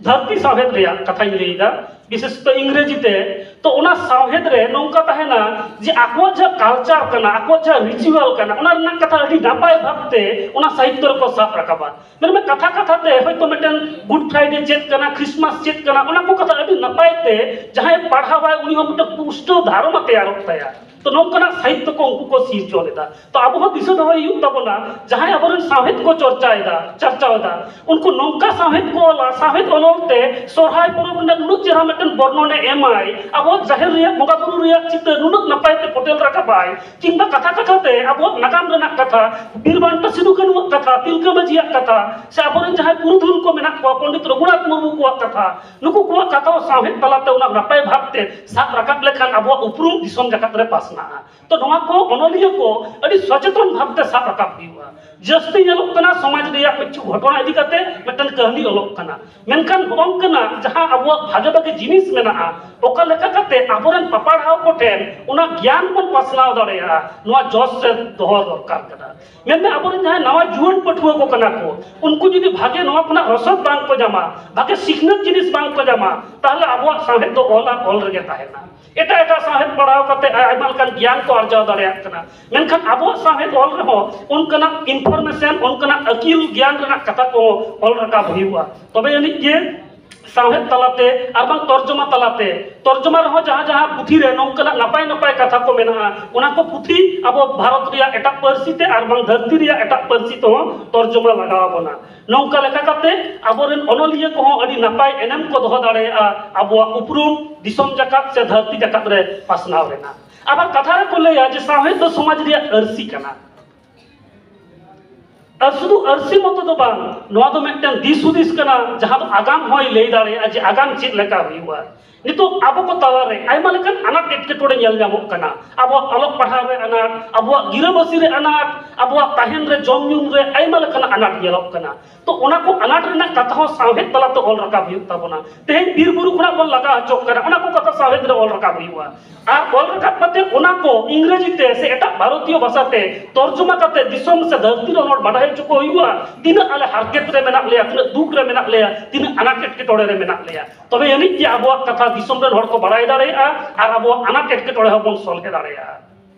ᱫᱷᱟᱹᱨᱛᱤ ᱥᱟᱶᱦᱮᱫ ᱨᱮᱭᱟᱜ ᱠᱟᱛᱷᱟᱧ ᱞᱟᱹᱭᱫᱟ, ᱵᱤᱥᱮᱥᱛᱚ ᱤᱝᱨᱮᱡᱤ ᱛᱮ᱾ ᱛᱚ ᱚᱱᱟ ᱥᱟᱶᱦᱮᱫ ᱨᱮ ᱱᱚᱝᱠᱟ ᱛᱟᱦᱮᱱᱟ ᱡᱮ ᱟᱠᱚᱣᱟᱜ ᱡᱟᱦᱟᱸ ᱠᱟᱞᱪᱟᱨ ᱠᱟᱱᱟ, ᱟᱠᱚᱣᱟᱜ ᱡᱟᱦᱟᱸ ᱨᱤᱪᱩᱣᱟᱞ ᱠᱟᱱᱟ, ᱚᱱᱟ ᱨᱮᱱᱟᱜ ᱠᱟᱛᱷᱟ ᱟᱹᱰᱤ ᱱᱟᱯᱟᱭ ᱵᱷᱟᱵᱽᱛᱮ ᱚᱱᱟ ᱥᱟᱦᱤᱛᱛᱚ ᱨᱮᱠᱚ ᱥᱟᱵ ᱨᱟᱠᱟᱵᱟ᱾ ᱢᱮᱱᱢᱮ ᱠᱟᱛᱷᱟ ᱠᱟᱛᱷᱟ ᱛᱮ ᱦᱚᱭᱛᱳ ᱢᱤᱫᱴᱮᱱ ᱜᱩᱰ ᱯᱷᱨᱟᱭᱰᱮ ᱪᱮᱫ ᱠᱟᱱᱟ, ᱠᱷᱨᱤᱥᱢᱟᱥ ᱪᱮᱫ ᱠᱟᱱᱟ, ᱚᱱᱟ ᱠᱚ ᱠᱟᱛᱷᱟ ᱟᱹᱰᱤ ᱱᱟᱯᱟᱭ ᱛᱮ ᱡᱟᱦᱟᱸᱭ ᱯᱟᱲᱦᱟᱣᱟᱭ ᱩᱱᱤ ᱦᱚᱸ ᱢᱤᱫᱴᱮᱱ ᱯᱩᱥᱴᱟᱹᱣ ᱫᱷᱟᱨᱚᱱᱟ ᱛᱮᱭᱟᱨᱚᱜ ᱛᱟᱭᱟ᱾ ᱛᱚ ᱱᱚᱝᱠᱟᱱᱟᱜ ᱥᱟᱦᱤᱛᱛᱚ ᱠᱚ ᱩᱱᱠᱩ ᱠᱚ ᱥᱤᱨᱡᱚᱱ ᱮᱫᱟ᱾ ᱛᱚ ᱟᱵᱚ ᱦᱚᱸ ᱫᱤᱥᱟᱹ ᱫᱚᱦᱚᱭ ᱦᱩᱭᱩᱜ ᱛᱟᱵᱚᱱᱟ, ᱡᱟᱦᱟᱸᱭ ᱟᱵᱚᱨᱮᱱ ᱥᱟᱶᱦᱮᱫ ᱠᱚ ᱪᱚᱨᱪᱟᱭᱮᱫᱟ, ᱪᱟᱨᱪᱟᱣ ᱮᱫᱟ, ᱩᱱᱠᱩ ᱱᱚᱝᱠᱟ ᱥᱟᱶᱦᱮᱫ ᱠᱚ ᱚᱞᱟ, ᱥᱟᱶᱦᱮᱫ ᱚᱞ ᱚᱞᱛᱮ ᱥᱚᱨᱦᱟᱭ ᱯᱚᱨᱚᱵᱽ ᱨᱮᱱᱟᱜ ᱱᱩᱱᱟᱹᱜ ᱪᱮᱦᱨᱟ ᱢᱤᱫᱴᱮᱱ ᱵᱚᱨᱱᱚᱱᱮ ᱮᱢᱟᱭ, ᱟᱵᱚᱣᱟᱜ ᱡᱟᱦᱮᱨ ᱨᱮᱭᱟᱜ ᱵᱚᱸᱜᱟ ᱵᱩᱨᱩ ᱨᱮᱭᱟᱜ ᱪᱤᱛᱟᱹᱨ ᱱᱩᱱᱟᱹᱜ ᱱᱟᱯᱟᱭ ᱛᱮ ᱯᱷᱚᱴᱮᱞ ᱨᱟᱠᱟᱵᱟᱭ, ᱠᱤᱝᱵᱟ ᱠᱟᱛᱷᱟ ᱠᱟᱛᱷᱟ ᱛᱮ ᱟᱵᱚᱣᱟᱜ ᱱᱟᱜᱟᱢ ᱨᱮᱱᱟᱜ ᱠᱟᱛᱷᱟ, ᱵᱤᱨ ᱵᱟᱱᱴᱟ ᱥᱤᱫᱩ ᱠᱟᱹᱱᱩᱣᱟᱜ ᱠᱟᱛᱷᱟ, ᱛᱤᱞᱠᱟᱹ ᱢᱟᱹᱡᱷᱤᱭᱟᱜ ᱠᱟᱛᱷᱟ, ᱥᱮ ᱟᱵᱚᱨᱮᱱ ᱡᱟᱦᱟᱸᱭ ᱯᱩᱨᱩᱫᱷᱩᱞ ᱠᱚ ᱢᱮᱱᱟᱜ ᱠᱚᱣᱟ, ᱯᱚᱱᱰᱤᱛ ᱨᱚᱜᱷᱩᱱᱟᱛᱷ ᱢᱩᱨᱢᱩ ᱠᱚᱣᱟᱜ ᱠᱟᱛᱷᱟ, ᱱᱩᱠᱩ ᱠᱚᱣᱟᱜ ᱠᱟᱛᱷᱟ ᱦᱚᱸ ᱥᱟᱶᱦᱮᱫ ᱛᱟᱞᱟᱛᱮ ᱚᱱᱟ ᱱᱟᱯᱟᱭ ᱵᱷᱟᱵᱽᱛᱮ ᱥᱟᱵ ᱨᱟᱠᱟᱵ ᱞᱮᱠᱷᱟᱱ ᱟᱵᱚᱣᱟᱜ ᱩᱯᱨᱩᱢ ᱫᱤᱥᱚᱢ ᱡᱟᱠᱟᱛ ᱨᱮ ᱯᱟᱥᱱᱟᱜᱼᱟ᱾ ᱛᱚ ᱱᱚᱣᱟ ᱠᱚ ᱚᱱᱚᱞᱤᱭᱟᱹ ᱠᱚ ᱟᱹᱰᱤ ᱥᱚᱪᱮᱛᱚᱱ ᱵᱷᱟᱵᱽᱛᱮ ᱥᱟᱵ ᱨᱟᱠᱟᱵ ᱦᱩᱭᱩᱜᱼᱟ᱾ ᱡᱟᱹᱥᱛᱤ ᱧᱮᱞᱚᱜ ᱠᱟᱱᱟ ᱥᱚᱢᱟᱡᱽ ᱨᱮᱭᱟᱜ ᱠᱤᱪᱷᱩ ᱜᱷᱚᱴᱚᱱᱟ ᱤᱫᱤ ᱠᱟᱛᱮ ᱢᱤᱫᱴᱮᱱ ᱠᱟᱹᱦᱱᱤ ᱚᱞᱚᱜ ᱠᱟᱱᱟ, ᱢᱮᱱᱠᱷᱟᱱ ᱱᱚᱝᱠᱟᱱᱟᱜ ᱡᱟᱦᱟᱸ ᱟᱵᱚᱣᱟᱜ ᱵᱷᱟᱜᱮ ᱵᱷᱟᱜᱮ ᱡᱤᱱᱤᱥ ᱢᱮᱱᱟᱜᱼᱟ, ᱚᱠᱟ ᱞᱮᱠᱟ ᱠᱟᱛᱮ ᱟᱵᱚᱨᱮᱱ ᱯᱟᱯᱟᱲᱦᱟᱣ ᱠᱚᱴᱷᱮᱱ ᱚᱱᱟ ᱜᱮᱭᱟᱱ ᱵᱚᱱ ᱯᱟᱥᱱᱟᱣ ᱫᱟᱲᱮᱭᱟᱜᱼᱟ, ᱱᱚᱣᱟ ᱡᱚᱥ ᱨᱮ ᱫᱚᱦᱚ ᱫᱚᱨᱠᱟᱨ ᱠᱟᱱᱟ᱾ ᱢᱮᱱᱢᱮ ᱟᱵᱚᱨᱮᱱ ᱡᱟᱦᱟᱸᱭ ᱱᱟᱣᱟ ᱡᱩᱣᱟᱹᱱ ᱯᱟᱹᱴᱷᱩᱣᱟᱹ ᱠᱚ ᱠᱟᱱᱟ ᱠᱚ, ᱩᱱᱠᱩ ᱡᱩᱫᱤ ᱵᱷᱟᱜᱮ ᱱᱚᱣᱟ ᱠᱷᱚᱱᱟᱜ ᱨᱚᱥᱚᱫ ᱵᱟᱝ ᱠᱚ ᱧᱟᱢᱟ, ᱵᱷᱟᱜᱮ ᱥᱤᱠᱷᱱᱟᱹᱛ ᱡᱤᱱᱤᱥ ᱵᱟᱝ ᱠᱚ ᱧᱟᱢᱟ, ᱛᱟᱦᱚᱞᱮ ᱟᱵᱚᱣᱟᱜ ᱥᱟᱶᱦᱮᱫ ᱫᱚ ᱚᱞ ᱟᱨ ᱚᱞ ᱨᱮᱜᱮ ᱛᱟᱦᱮᱱᱟ᱾ ᱮᱴᱟᱜ ᱮᱴᱟᱜ ᱥᱟᱶᱦᱮᱫ ᱯᱟᱲᱦᱟᱣ ᱠᱟᱛᱮ ᱟᱭᱢᱟ ᱞᱮᱠᱟᱱ ᱜᱮᱭᱟᱱ ᱠᱚ ᱟᱨᱡᱟᱣ ᱫᱟᱲᱮᱭᱟᱜ ᱠᱟᱱᱟ, ᱢᱮᱱᱠᱷᱟᱱ ᱟᱵᱚᱣᱟᱜ ᱥᱟᱶᱦᱮᱫ ᱚᱞ ᱨᱮᱦᱚᱸ ᱚᱱᱠᱟᱱᱟᱜ ᱤᱱᱯᱷᱚᱨᱢᱮᱥᱚᱱ, ᱚᱱᱠᱟᱱᱟᱜ ᱟᱹᱠᱤᱞ ᱜᱮᱭᱟᱱ ᱨᱮᱱᱟᱜ ᱠᱟᱛᱷᱟ ᱠᱚ ᱚᱞ ᱨᱟᱠᱟᱵ ᱦᱩᱭᱩᱜᱼᱟ᱾ ᱛᱚᱵᱮ ᱟᱹᱱᱤᱡ ᱜᱮ ᱥᱟᱶᱦᱮᱫ ᱛᱟᱞᱟᱛᱮ ᱟᱨ ᱵᱟᱝ ᱛᱚᱨᱡᱚᱢᱟ ᱛᱟᱞᱟᱛᱮ, ᱛᱚᱨᱡᱚᱢᱟ ᱨᱮᱦᱚᱸ ᱡᱟᱦᱟᱸ ᱡᱟᱦᱟᱸ ᱯᱩᱛᱷᱤ ᱨᱮ ᱱᱚᱝᱠᱟᱱᱟᱜ ᱱᱟᱯᱟᱭ ᱱᱟᱯᱟᱭ ᱠᱟᱛᱷᱟ ᱠᱚ ᱢᱮᱱᱟᱜᱼᱟ, ᱚᱱᱟ ᱠᱚ ᱯᱩᱛᱷᱤ ᱟᱵᱚ ᱵᱷᱟᱨᱚᱛ ᱨᱮᱭᱟᱜ ᱮᱴᱟᱜ ᱯᱟᱹᱨᱥᱤ ᱛᱮ ᱟᱨ ᱵᱟᱝ ᱫᱷᱟᱹᱨᱛᱤ ᱨᱮᱭᱟᱜ ᱮᱴᱟᱜ ᱯᱟᱹᱨᱥᱤ ᱛᱮᱦᱚᱸ ᱛᱚᱨᱡᱚᱢᱟ ᱞᱟᱜᱟᱣ ᱟᱵᱚᱱᱟ᱾ ᱱᱚᱝᱠᱟ ᱞᱮᱠᱟ ᱠᱟᱛᱮ ᱟᱵᱚᱨᱮᱱ ᱚᱱᱚᱞᱤᱭᱟᱹ ᱠᱚᱦᱚᱸ ᱟᱹᱰᱤ ᱱᱟᱯᱟᱭ ᱮᱱᱮᱢ ᱠᱚ ᱫᱚᱦᱚ ᱫᱟᱲᱮᱭᱟᱜᱼᱟ ᱟᱵᱚᱣᱟᱜ ᱩᱯᱨᱩᱢ ᱫᱤᱥᱚᱢ ᱡᱟᱠᱟᱛ ᱥᱮ ᱫᱷᱟᱹᱨᱛᱤ ᱡᱟᱠᱟᱛ ᱨᱮ ᱯᱟᱥᱱᱟᱣ ᱨᱮᱱᱟᱜ᱾ ᱟᱵᱟᱨ ᱠᱟᱛᱷᱟ ᱨᱮᱠᱚ ᱞᱟᱹᱭᱟ ᱡᱮ ᱥᱟᱶᱦᱮᱫ ᱫᱚ ᱥᱚᱢᱟᱡᱽ ᱨᱮᱭᱟᱜ ᱟᱹᱨᱥᱤ ᱠᱟᱱᱟ᱾ ᱟᱨ ᱥᱩᱫᱷᱩ ᱟᱹᱨᱥᱤ ᱢᱚᱛᱚ ᱫᱚ ᱵᱟᱝ, ᱱᱚᱣᱟ ᱫᱚ ᱢᱤᱫᱴᱮᱱ ᱫᱤᱥ ᱦᱩᱫᱤᱥ ᱠᱟᱱᱟ, ᱡᱟᱦᱟᱸ ᱫᱚ ᱟᱜᱟᱢ ᱦᱚᱸᱭ ᱞᱟᱹᱭ ᱫᱟᱲᱮᱭᱟᱜᱼᱟ ᱡᱮ ᱟᱜᱟᱢ ᱪᱮᱫ ᱞᱮᱠᱟ ᱦᱩᱭᱩᱜᱼᱟ᱾ ᱱᱤᱛᱚᱜ ᱟᱵᱚ ᱠᱚ ᱛᱟᱞᱟᱨᱮ ᱟᱭᱢᱟ ᱞᱮᱠᱟᱱ ᱟᱱᱟᱴ ᱮᱴᱠᱮᱴᱚᱬᱮ ᱧᱮᱞ ᱧᱟᱢᱚᱜ ᱠᱟᱱᱟ᱾ ᱟᱵᱚᱣᱟᱜ ᱚᱞᱚᱜ ᱯᱟᱲᱦᱟᱣ ᱨᱮ ᱟᱱᱟᱴ, ᱟᱵᱚᱣᱟᱜ ᱜᱤᱨᱟᱹᱵᱟᱹᱥᱤ ᱨᱮ ᱟᱱᱟᱴ, ᱟᱵᱚᱣᱟᱜ ᱛᱟᱦᱮᱱ ᱨᱮ ᱡᱚᱢ ᱧᱩ ᱨᱮ ᱟᱭᱢᱟ ᱞᱮᱠᱟᱱ ᱟᱱᱟᱴ ᱧᱮᱞᱚᱜ ᱠᱟᱱᱟ᱾ ᱛᱚ ᱚᱱᱟ ᱠᱚ ᱟᱱᱟᱴ ᱨᱮᱱᱟᱜ ᱠᱟᱛᱷᱟ ᱦᱚᱸ ᱥᱟᱶᱦᱮᱫ ᱛᱟᱞᱟᱛᱮ ᱚᱞ ᱨᱟᱠᱟᱵ ᱦᱩᱭᱩᱜ ᱛᱟᱵᱚᱱᱟ᱾ ᱛᱮᱦᱮᱧ ᱵᱤᱨ ᱵᱩᱨᱩ ᱠᱷᱚᱱᱟᱜ ᱵᱚᱱ ᱞᱟᱜᱟ ᱦᱚᱪᱚᱜ ᱠᱟᱱᱟ, ᱚᱱᱟ ᱠᱚ ᱠᱟᱛᱷᱟ ᱥᱟᱶᱦᱮᱫ ᱨᱮ ᱚᱞ ᱨᱟᱠᱟᱵ ᱦᱩᱭᱩᱜᱼᱟ᱾ ᱟᱨ ᱚᱞ ᱨᱟᱠᱟᱵ ᱠᱟᱛᱮ ᱚᱱᱟ ᱠᱚ ᱤᱝᱨᱮᱡᱤ ᱛᱮ ᱥᱮ ᱮᱴᱟᱜ ᱵᱷᱟᱨᱚᱛᱤᱭᱚ ᱵᱷᱟᱥᱟ ᱛᱮ ᱛᱚᱨᱡᱚᱢᱟ ᱠᱟᱛᱮ ᱫᱤᱥᱚᱢ ᱥᱮ ᱫᱷᱟᱹᱨᱛᱤ ᱨᱮᱱ ᱦᱚᱲ ᱵᱟᱰᱟᱭ ᱦᱚᱪᱚ ᱠᱚ ᱦᱩᱭᱩᱜᱼᱟ, ᱛᱤᱱᱟᱹᱜ ᱟᱞᱮ ᱦᱟᱨᱠᱮᱛ ᱨᱮ ᱢᱮᱱᱟᱜ ᱞᱮᱭᱟ, ᱛᱤᱱᱟᱹᱜ ᱫᱩᱠ ᱨᱮ ᱢᱮᱱᱟᱜ ᱞᱮᱭᱟ, ᱛᱤᱱᱟᱹᱜ ᱟᱱᱟᱴ ᱮᱴᱠᱮᱴᱚᱬᱮ ᱨᱮ ᱢᱮᱱᱟᱜ ᱞᱮᱭᱟ᱾ ᱛᱚᱵᱮ ᱟᱹᱱᱤᱡ ᱜᱮ ᱟᱵᱚᱣᱟᱜ ᱠᱟᱛᱷᱟ ᱫᱤᱥᱚᱢ ᱨᱮᱱ ᱦᱚᱲ ᱠᱚ ᱵᱟᱲᱟᱭ ᱫᱟᱲᱮᱭᱟᱜᱼᱟ ᱟᱨ ᱟᱵᱚᱣᱟᱜ ᱟᱱᱟᱴ ᱮᱴᱠᱮᱴᱚᱬᱮ ᱦᱚᱸᱵᱚᱱ ᱥᱚᱞᱦᱮ ᱫᱟᱲᱮᱭᱟᱜᱼᱟ᱾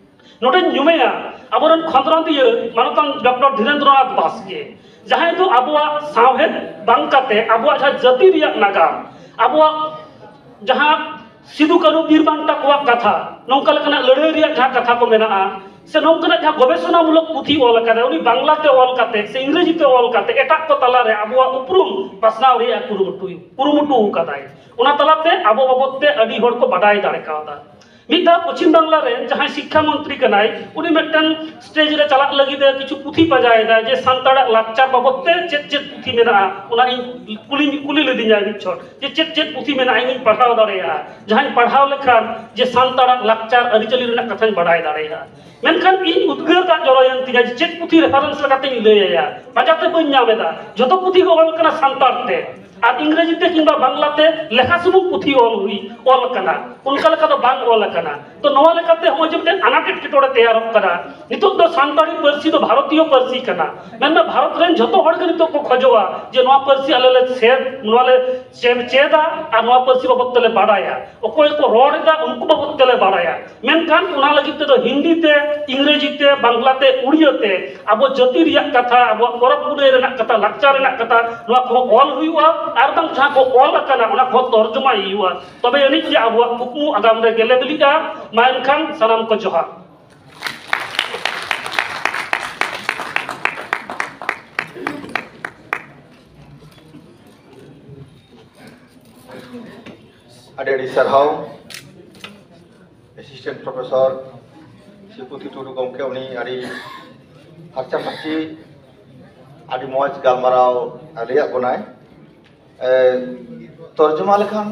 ᱱᱚᱰᱮᱧ ᱧᱩᱢᱮᱭᱟ ᱟᱵᱚᱨᱮᱱ ᱠᱷᱚᱸᱫᱽᱨᱚᱸᱫᱤᱭᱟᱹ ᱢᱟᱱᱚᱛᱟᱱ ᱰᱚᱠᱴᱚᱨ ᱫᱷᱤᱨᱮᱱᱫᱨᱚᱱᱟᱛᱷ ᱵᱟᱥᱠᱮ, ᱡᱟᱦᱟᱸᱭ ᱫᱚ ᱟᱵᱚᱣᱟᱜ ᱥᱟᱶᱦᱮᱫ ᱵᱟᱝ ᱠᱟᱛᱮ ᱟᱵᱚᱣᱟᱜ ᱡᱟᱦᱟᱸ ᱡᱟᱹᱛᱤ ᱨᱮᱭᱟᱜ ᱱᱟᱜᱟᱢ, ᱟᱵᱚᱣᱟᱜ ᱡᱟᱦᱟᱸ ᱥᱤᱫᱩ ᱠᱟᱹᱱᱦᱩ ᱵᱤᱨ ᱵᱟᱱᱴᱟ ᱠᱚᱣᱟᱜ ᱠᱟᱛᱷᱟ, ᱱᱚᱝᱠᱟ ᱞᱮᱠᱟᱱᱟᱜ ᱞᱟᱹᱲᱦᱟᱹᱭ ᱨᱮᱭᱟᱜ ᱡᱟᱦᱟᱸ ᱠᱟᱛᱷᱟ ᱠᱚ ᱢᱮᱱᱟᱜᱼᱟ, ᱥᱮ ᱱᱚᱝᱠᱟᱱᱟᱜ ᱡᱟᱦᱟᱸ ᱜᱚᱵᱮᱥᱚᱱᱟᱢᱩᱞᱚᱠ ᱯᱩᱛᱷᱤ ᱚᱞ ᱟᱠᱟᱫᱟᱭ, ᱩᱱᱤ ᱵᱟᱝᱞᱟ ᱛᱮ ᱚᱞ ᱠᱟᱛᱮ ᱥᱮ ᱤᱝᱨᱮᱡᱤ ᱛᱮ ᱚᱞ ᱠᱟᱛᱮ ᱮᱴᱟᱜ ᱠᱚ ᱛᱟᱞᱟᱨᱮ ᱟᱵᱚᱣᱟᱜ ᱩᱯᱨᱩᱢ ᱯᱟᱥᱱᱟᱣ ᱨᱮᱭᱟᱜ ᱠᱩᱨᱩᱢᱩᱴᱩ, ᱠᱩᱨᱩᱢᱩᱴᱩ ᱟᱠᱟᱫᱟᱭ᱾ ᱚᱱᱟ ᱛᱟᱞᱟᱛᱮ ᱟᱵᱚ ᱵᱟᱵᱚᱫ ᱛᱮ ᱟᱹᱰᱤ ᱦᱚᱲ ᱠᱚ ᱵᱟᱰᱟᱭ ᱫᱟᱲᱮ ᱠᱟᱣᱫᱟ᱾ ᱢᱤᱫ ᱫᱷᱟᱣ ᱯᱚᱪᱷᱤᱢ ᱵᱟᱝᱞᱟ ᱨᱮᱱ ᱡᱟᱦᱟᱸᱭ ᱥᱤᱠᱠᱷᱟ ᱢᱚᱱᱛᱨᱤ ᱠᱟᱱᱟᱭ, ᱩᱱᱤ ᱢᱤᱫᱴᱟᱝ ᱥᱴᱮᱡ ᱨᱮ ᱪᱟᱞᱟᱜ ᱞᱟᱹᱜᱤᱫ ᱮ ᱠᱤᱪᱷᱩ ᱯᱩᱛᱷᱤ ᱯᱟᱸᱡᱟᱭᱮᱫᱟᱭ ᱡᱮ ᱥᱟᱱᱛᱟᱲᱟᱜ ᱞᱟᱠᱪᱟᱨ ᱵᱟᱵᱚᱫ ᱛᱮ ᱪᱮᱫ ᱪᱮᱫ ᱯᱩᱛᱷᱤ ᱢᱮᱱᱟᱜᱼᱟ, ᱚᱱᱟ ᱤᱧ ᱠᱩᱞᱤ, ᱠᱩᱞᱤ ᱞᱤᱫᱤᱧᱟᱭ ᱢᱤᱫ ᱪᱷᱚᱴ ᱡᱮ ᱪᱮᱫ ᱪᱮᱫ ᱯᱩᱛᱷᱤ ᱢᱮᱱᱟᱜᱼᱟ ᱤᱧᱤᱧ ᱯᱟᱲᱦᱟᱣ ᱫᱟᱲᱮᱭᱟᱜᱼᱟ, ᱡᱟᱦᱟᱸᱧ ᱯᱟᱲᱦᱟᱣ ᱞᱮᱠᱷᱟᱱ ᱡᱮ ᱥᱟᱱᱛᱟᱲᱟᱜ ᱞᱟᱠᱪᱟᱨ ᱟᱹᱨᱤᱪᱟᱹᱞᱤ ᱨᱮᱱᱟᱜ ᱠᱟᱛᱷᱟᱧ ᱵᱟᱲᱟᱭ ᱫᱟᱲᱮᱭᱟᱜᱼᱟ᱾ ᱢᱮᱱᱠᱷᱟᱱ ᱤᱧ ᱩᱫᱽᱜᱟᱹᱨ ᱫᱟᱜ ᱡᱚᱨᱚᱭᱮᱱ ᱛᱤᱧᱟ ᱡᱮ ᱪᱮᱫ ᱯᱩᱛᱷᱤ ᱨᱮᱯᱷᱟᱨᱮᱱᱥ ᱞᱮᱠᱟᱛᱮᱧ ᱞᱟᱹᱭ ᱟᱭᱟ, ᱯᱟᱸᱡᱟᱛᱮ ᱵᱟᱹᱧ ᱧᱟᱢ ᱮᱫᱟ᱾ ᱡᱷᱚᱛᱚ ᱯᱩᱛᱷᱤ ᱜᱮ ᱚᱞ ᱠᱟᱱᱟ ᱥᱟᱱᱛᱟᱲ ᱛᱮ, ᱟᱨ ᱤᱝᱨᱮᱡᱤ ᱛᱮ ᱠᱤᱝᱵᱟ ᱵᱟᱝᱞᱟ ᱛᱮ ᱞᱮᱠᱷᱟ ᱥᱩᱢᱩᱝ ᱯᱩᱛᱷᱤ ᱚᱞ ᱦᱩᱭ, ᱚᱞ ᱟᱠᱟᱱᱟ, ᱚᱱᱠᱟ ᱞᱮᱠᱟ ᱫᱚ ᱵᱟᱝ ᱚᱞ ᱟᱠᱟᱱᱟ᱾ ᱛᱚ ᱱᱚᱣᱟ ᱞᱮᱠᱟᱛᱮ ᱱᱚᱜᱼᱚᱭ ᱡᱮ ᱢᱤᱫᱴᱮᱱ ᱟᱱᱟᱴ ᱮᱴᱠᱮᱴᱚᱬᱮ ᱛᱮᱭᱟᱨᱚᱜ ᱠᱟᱱᱟ᱾ ᱱᱤᱛᱚᱜ ᱫᱚ ᱥᱟᱱᱛᱟᱲᱤ ᱯᱟᱹᱨᱥᱤ ᱫᱚ ᱵᱷᱟᱨᱚᱛᱤᱭᱚ ᱯᱟᱹᱨᱥᱤ ᱠᱟᱱᱟ, ᱢᱮᱱᱢᱮ ᱵᱷᱟᱨᱚᱛ ᱨᱮᱱ ᱡᱷᱚᱛᱚ ᱦᱚᱲ ᱜᱮ ᱱᱤᱛᱚᱜ ᱠᱚ ᱠᱷᱚᱡᱚᱜᱼᱟ ᱡᱮ ᱱᱚᱣᱟ ᱯᱟᱹᱨᱥᱤ ᱟᱞᱮ ᱞᱮ ᱪᱮᱫ, ᱱᱚᱣᱟ ᱞᱮ ᱪᱮᱫ, ᱪᱮᱫᱟ ᱟᱨ ᱱᱚᱣᱟ ᱯᱟᱹᱨᱥᱤ ᱵᱟᱵᱚᱫ ᱛᱮᱞᱮ ᱵᱟᱲᱟᱭᱟ, ᱚᱠᱚᱭ ᱠᱚ ᱨᱚᱲ ᱮᱫᱟ ᱩᱱᱠᱩ ᱵᱟᱵᱚᱫ ᱛᱮᱞᱮ ᱵᱟᱲᱟᱭᱟ᱾ ᱢᱮᱱᱠᱷᱟᱱ ᱚᱱᱟ ᱞᱟᱹᱜᱤᱫ ᱛᱮᱫᱚ ᱦᱤᱱᱫᱤ ᱛᱮ, ᱤᱝᱨᱮᱡᱤ ᱛᱮ, ᱵᱟᱝᱞᱟ ᱛᱮ, ᱩᱲᱤᱭᱟᱹ ᱛᱮ ᱟᱵᱚ ᱡᱟᱹᱛᱤ ᱨᱮᱭᱟᱜ ᱠᱟᱛᱷᱟ, ᱟᱵᱚᱣᱟᱜ ᱯᱚᱨᱚᱵᱽ ᱯᱩᱱᱟᱹᱭ ᱨᱮᱱᱟᱜ ᱠᱟᱛᱷᱟ, ᱞᱟᱠᱪᱟᱨ ᱨᱮᱱᱟᱜ ᱠᱟᱛᱷᱟ, ᱱᱚᱣᱟ ᱠᱚᱦᱚᱸ ᱚᱞ ᱦᱩᱭᱩᱜᱼᱟ᱾ ᱟᱨ ᱵᱟᱝ ᱡᱟᱦᱟᱸ ᱠᱚ ᱚᱞ ᱟᱠᱟᱱᱟ ᱚᱱᱟ ᱠᱚᱦᱚᱸ ᱛᱚᱨᱡᱚᱢᱟᱭ ᱦᱩᱭᱩᱜᱼᱟ, ᱛᱚᱵᱮ ᱟᱹᱱᱤᱡ ᱜᱮ ᱟᱵᱚᱣᱟᱜ ᱠᱩᱠᱢᱩ ᱟᱜᱟᱢ ᱨᱮ ᱜᱮᱞᱮ ᱵᱤᱞᱤᱜᱼᱟ᱾ ᱢᱟ ᱮᱱᱠᱷᱟᱱ ᱥᱟᱱᱟᱢ ᱠᱚ ᱡᱚᱦᱟᱨ᱾ ᱟᱹᱰᱤ ᱟᱹᱰᱤ ᱥᱟᱨᱦᱟᱣ ᱮᱥᱤᱥᱴᱮᱱᱴ ᱯᱨᱚᱯᱷᱮᱥᱚᱨ ᱥᱤᱵᱩᱫᱷᱤ ᱴᱩᱰᱩ ᱜᱚᱢᱠᱮ, ᱩᱱᱤ ᱟᱹᱰᱤ ᱯᱷᱟᱨᱪᱟ ᱯᱷᱟᱹᱨᱪᱤ ᱟᱹᱰᱤ ᱢᱚᱡᱽ ᱜᱟᱞᱢᱟᱨᱟᱣ ᱞᱟᱹᱭᱟᱫ ᱵᱚᱱᱟᱭ᱾ ᱛᱚᱨᱡᱚᱢᱟ ᱞᱮᱠᱷᱟᱱ